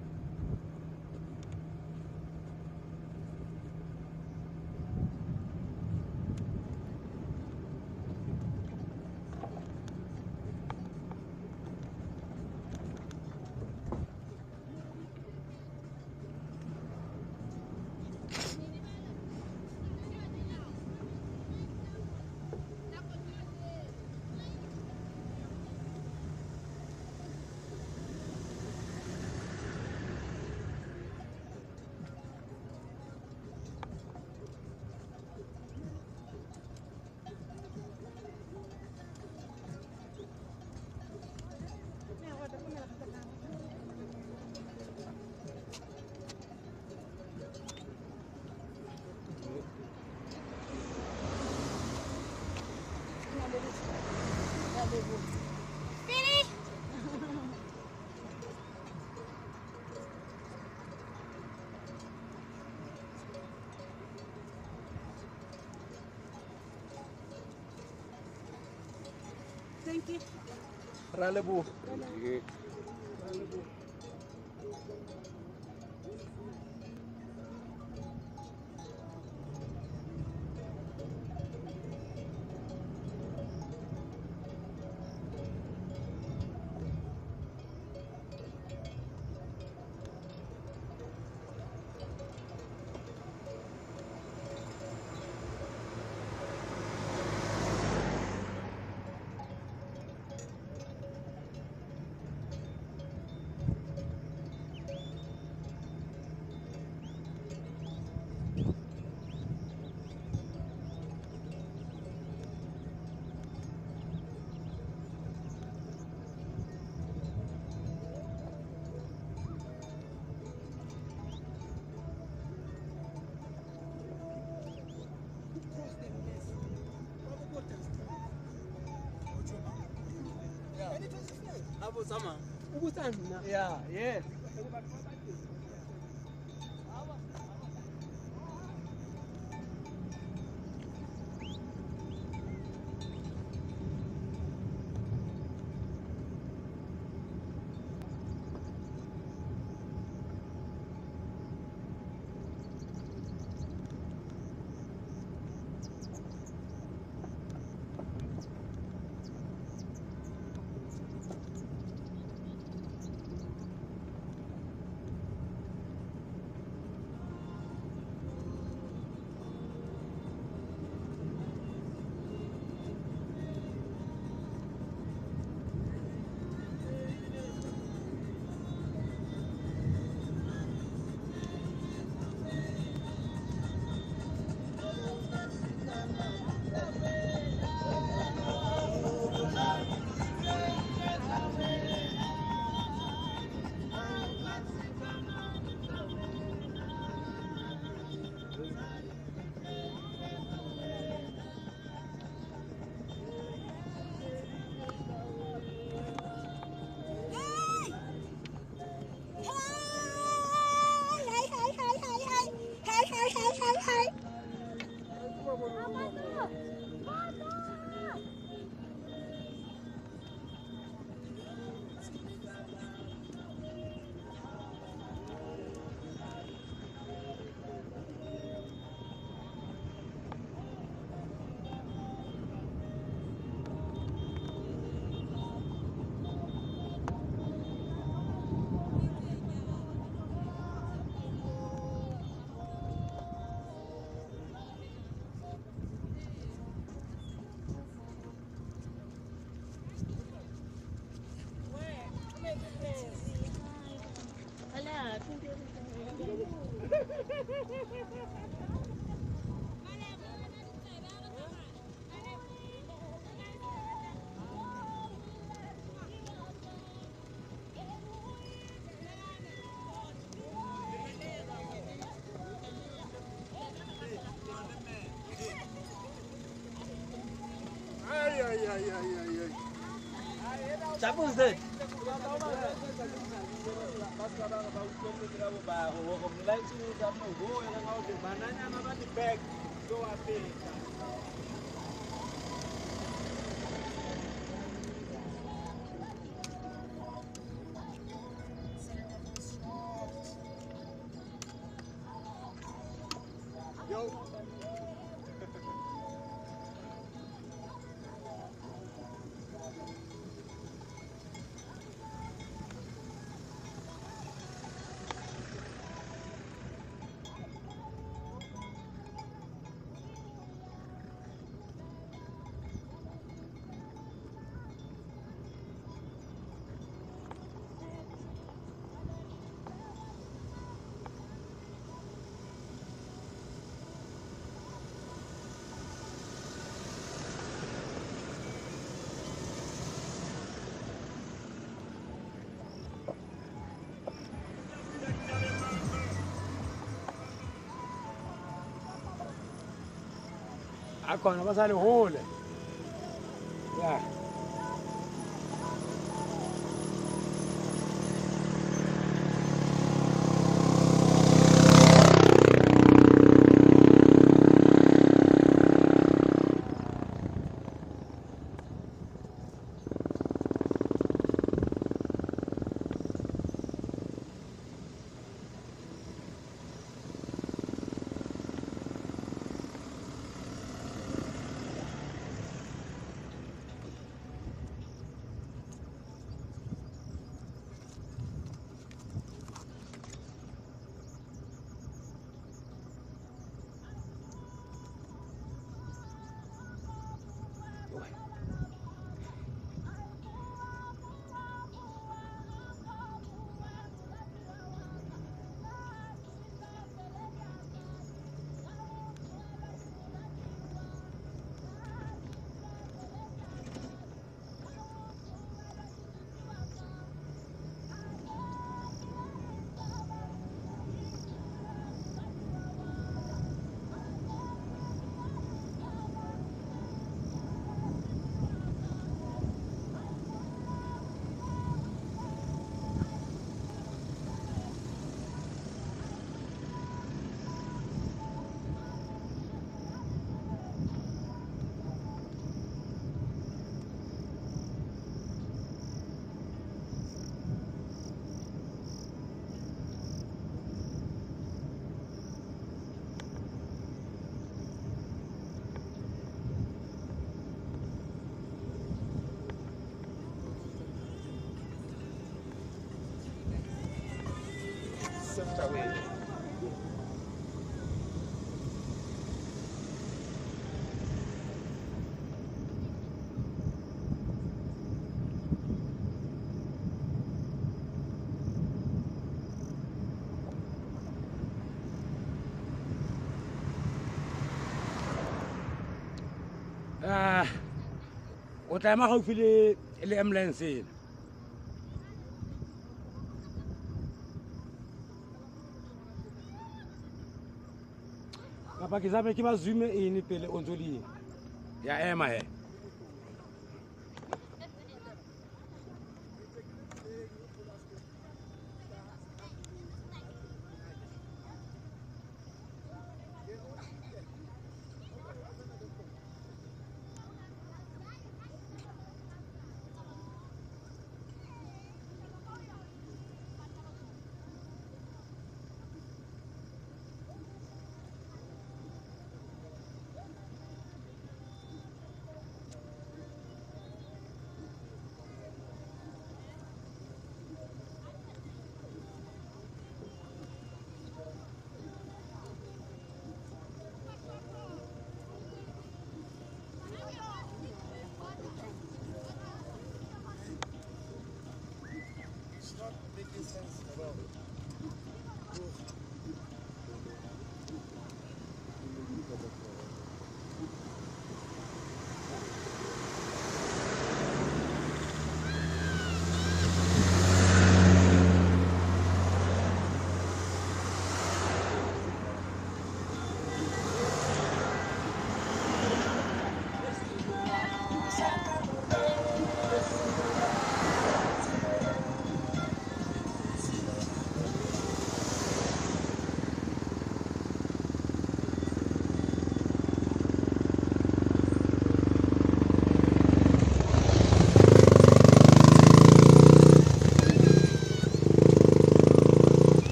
Thank you. Ralebo. Yeah, yeah. Chapuze. A kona ba sa le hole. Ya. O tla ema gaufi le ambulance ena. Kapa ke zabe ke ba zoome in pele o ntso le ya ema he.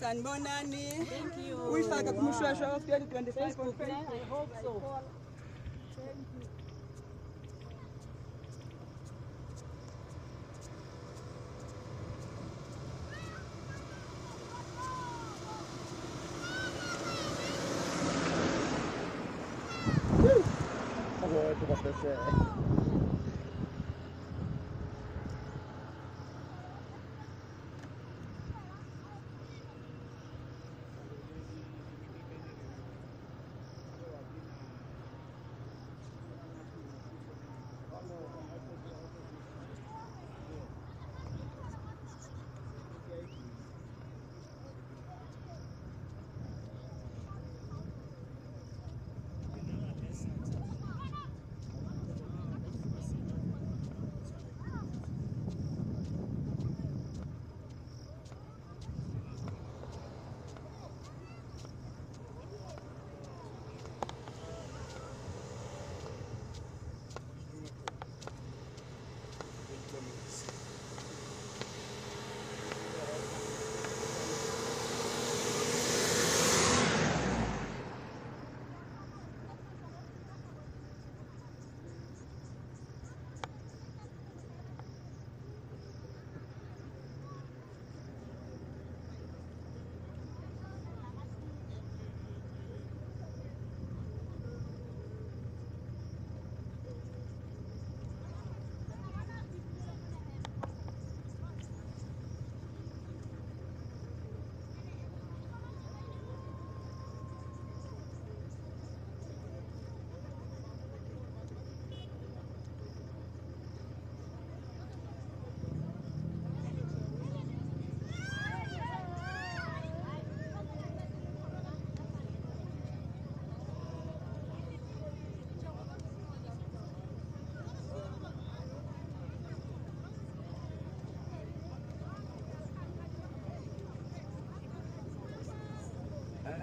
Sanibonani. Thank you. Uyifaka kuMoshwashwe of 2025 on Facebook, Facebook. I hope so. Thank you.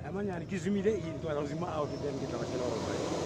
Amanyane ke zoomile in to ra zoom out then ke tla ba tshela gore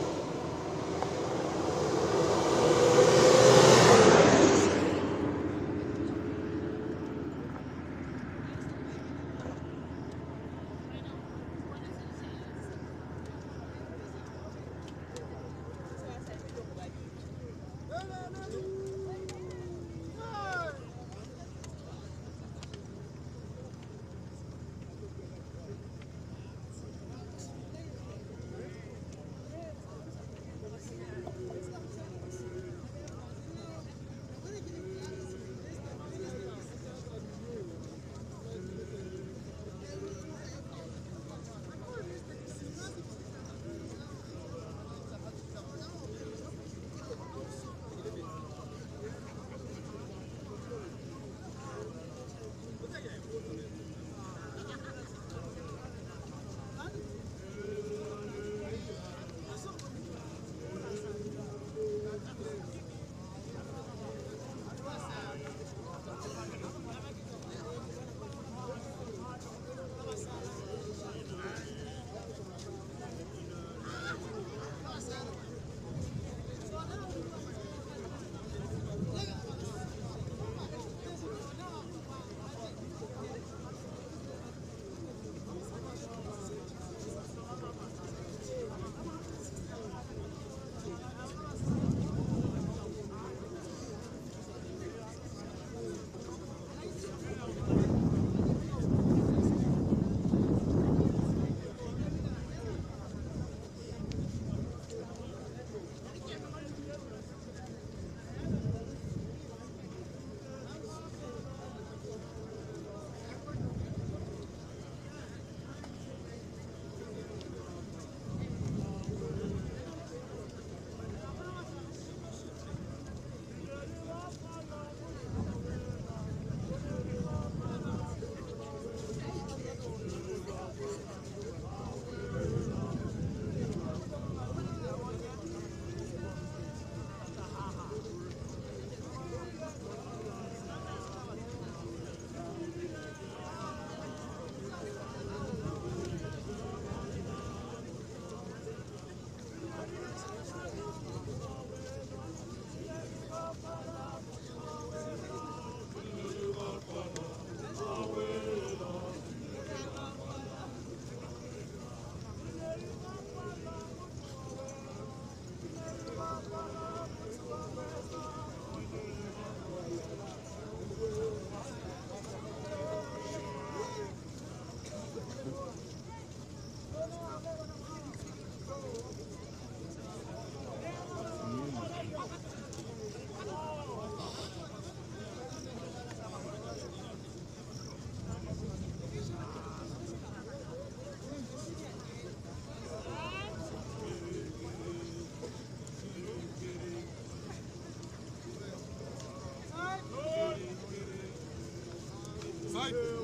Hallelujah.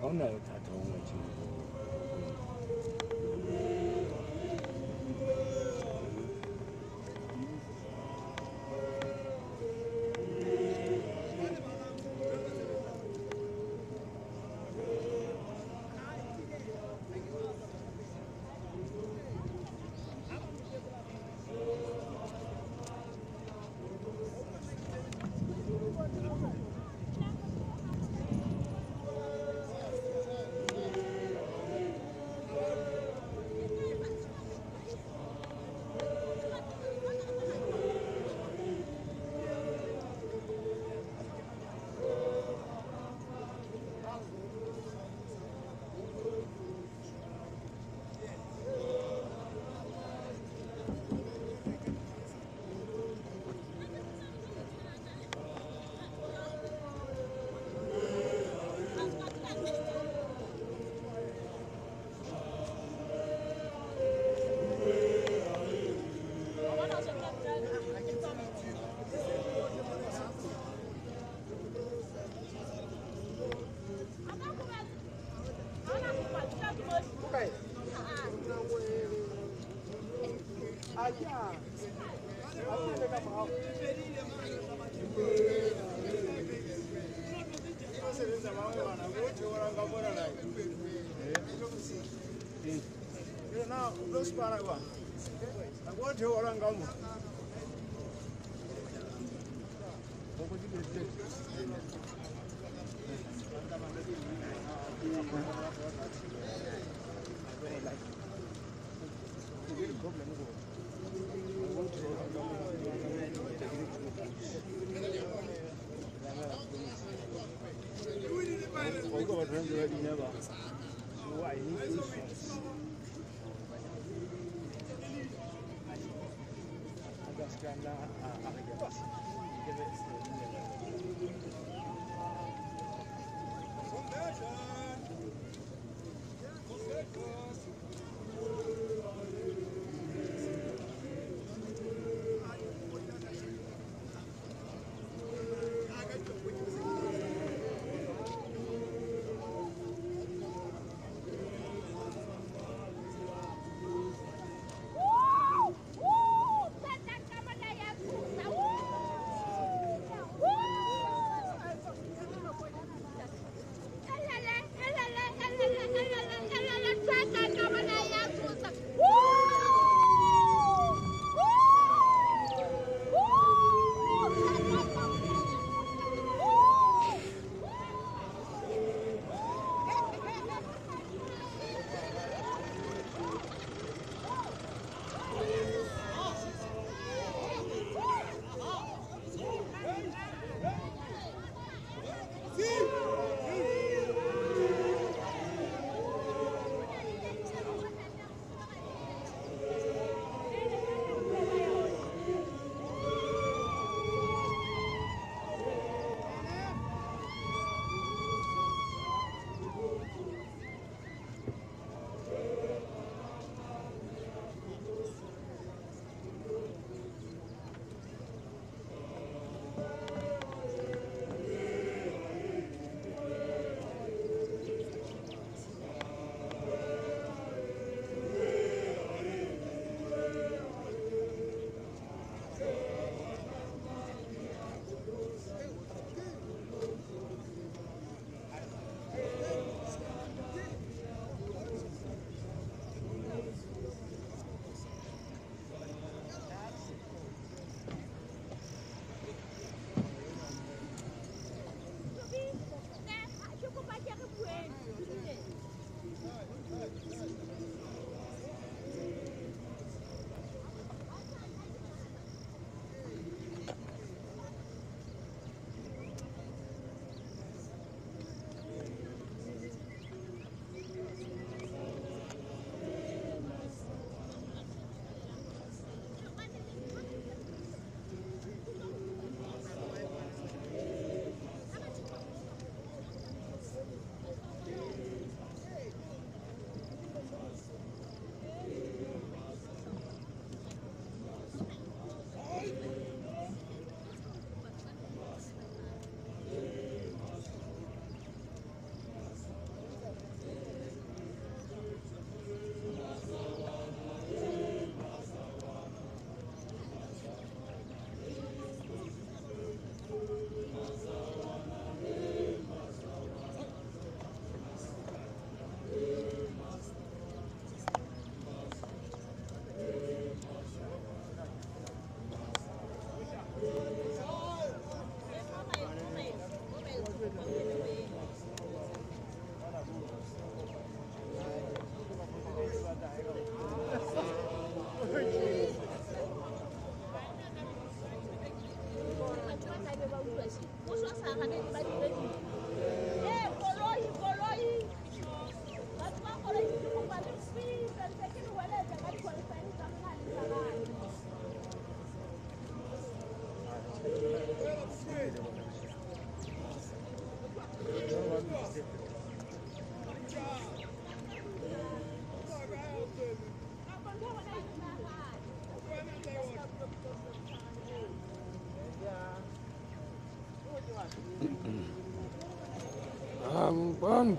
Ha ona thata o ngwetseng. Woo! Bam.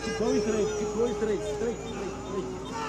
Keep going straight, keep going straight, straight, straight, straight.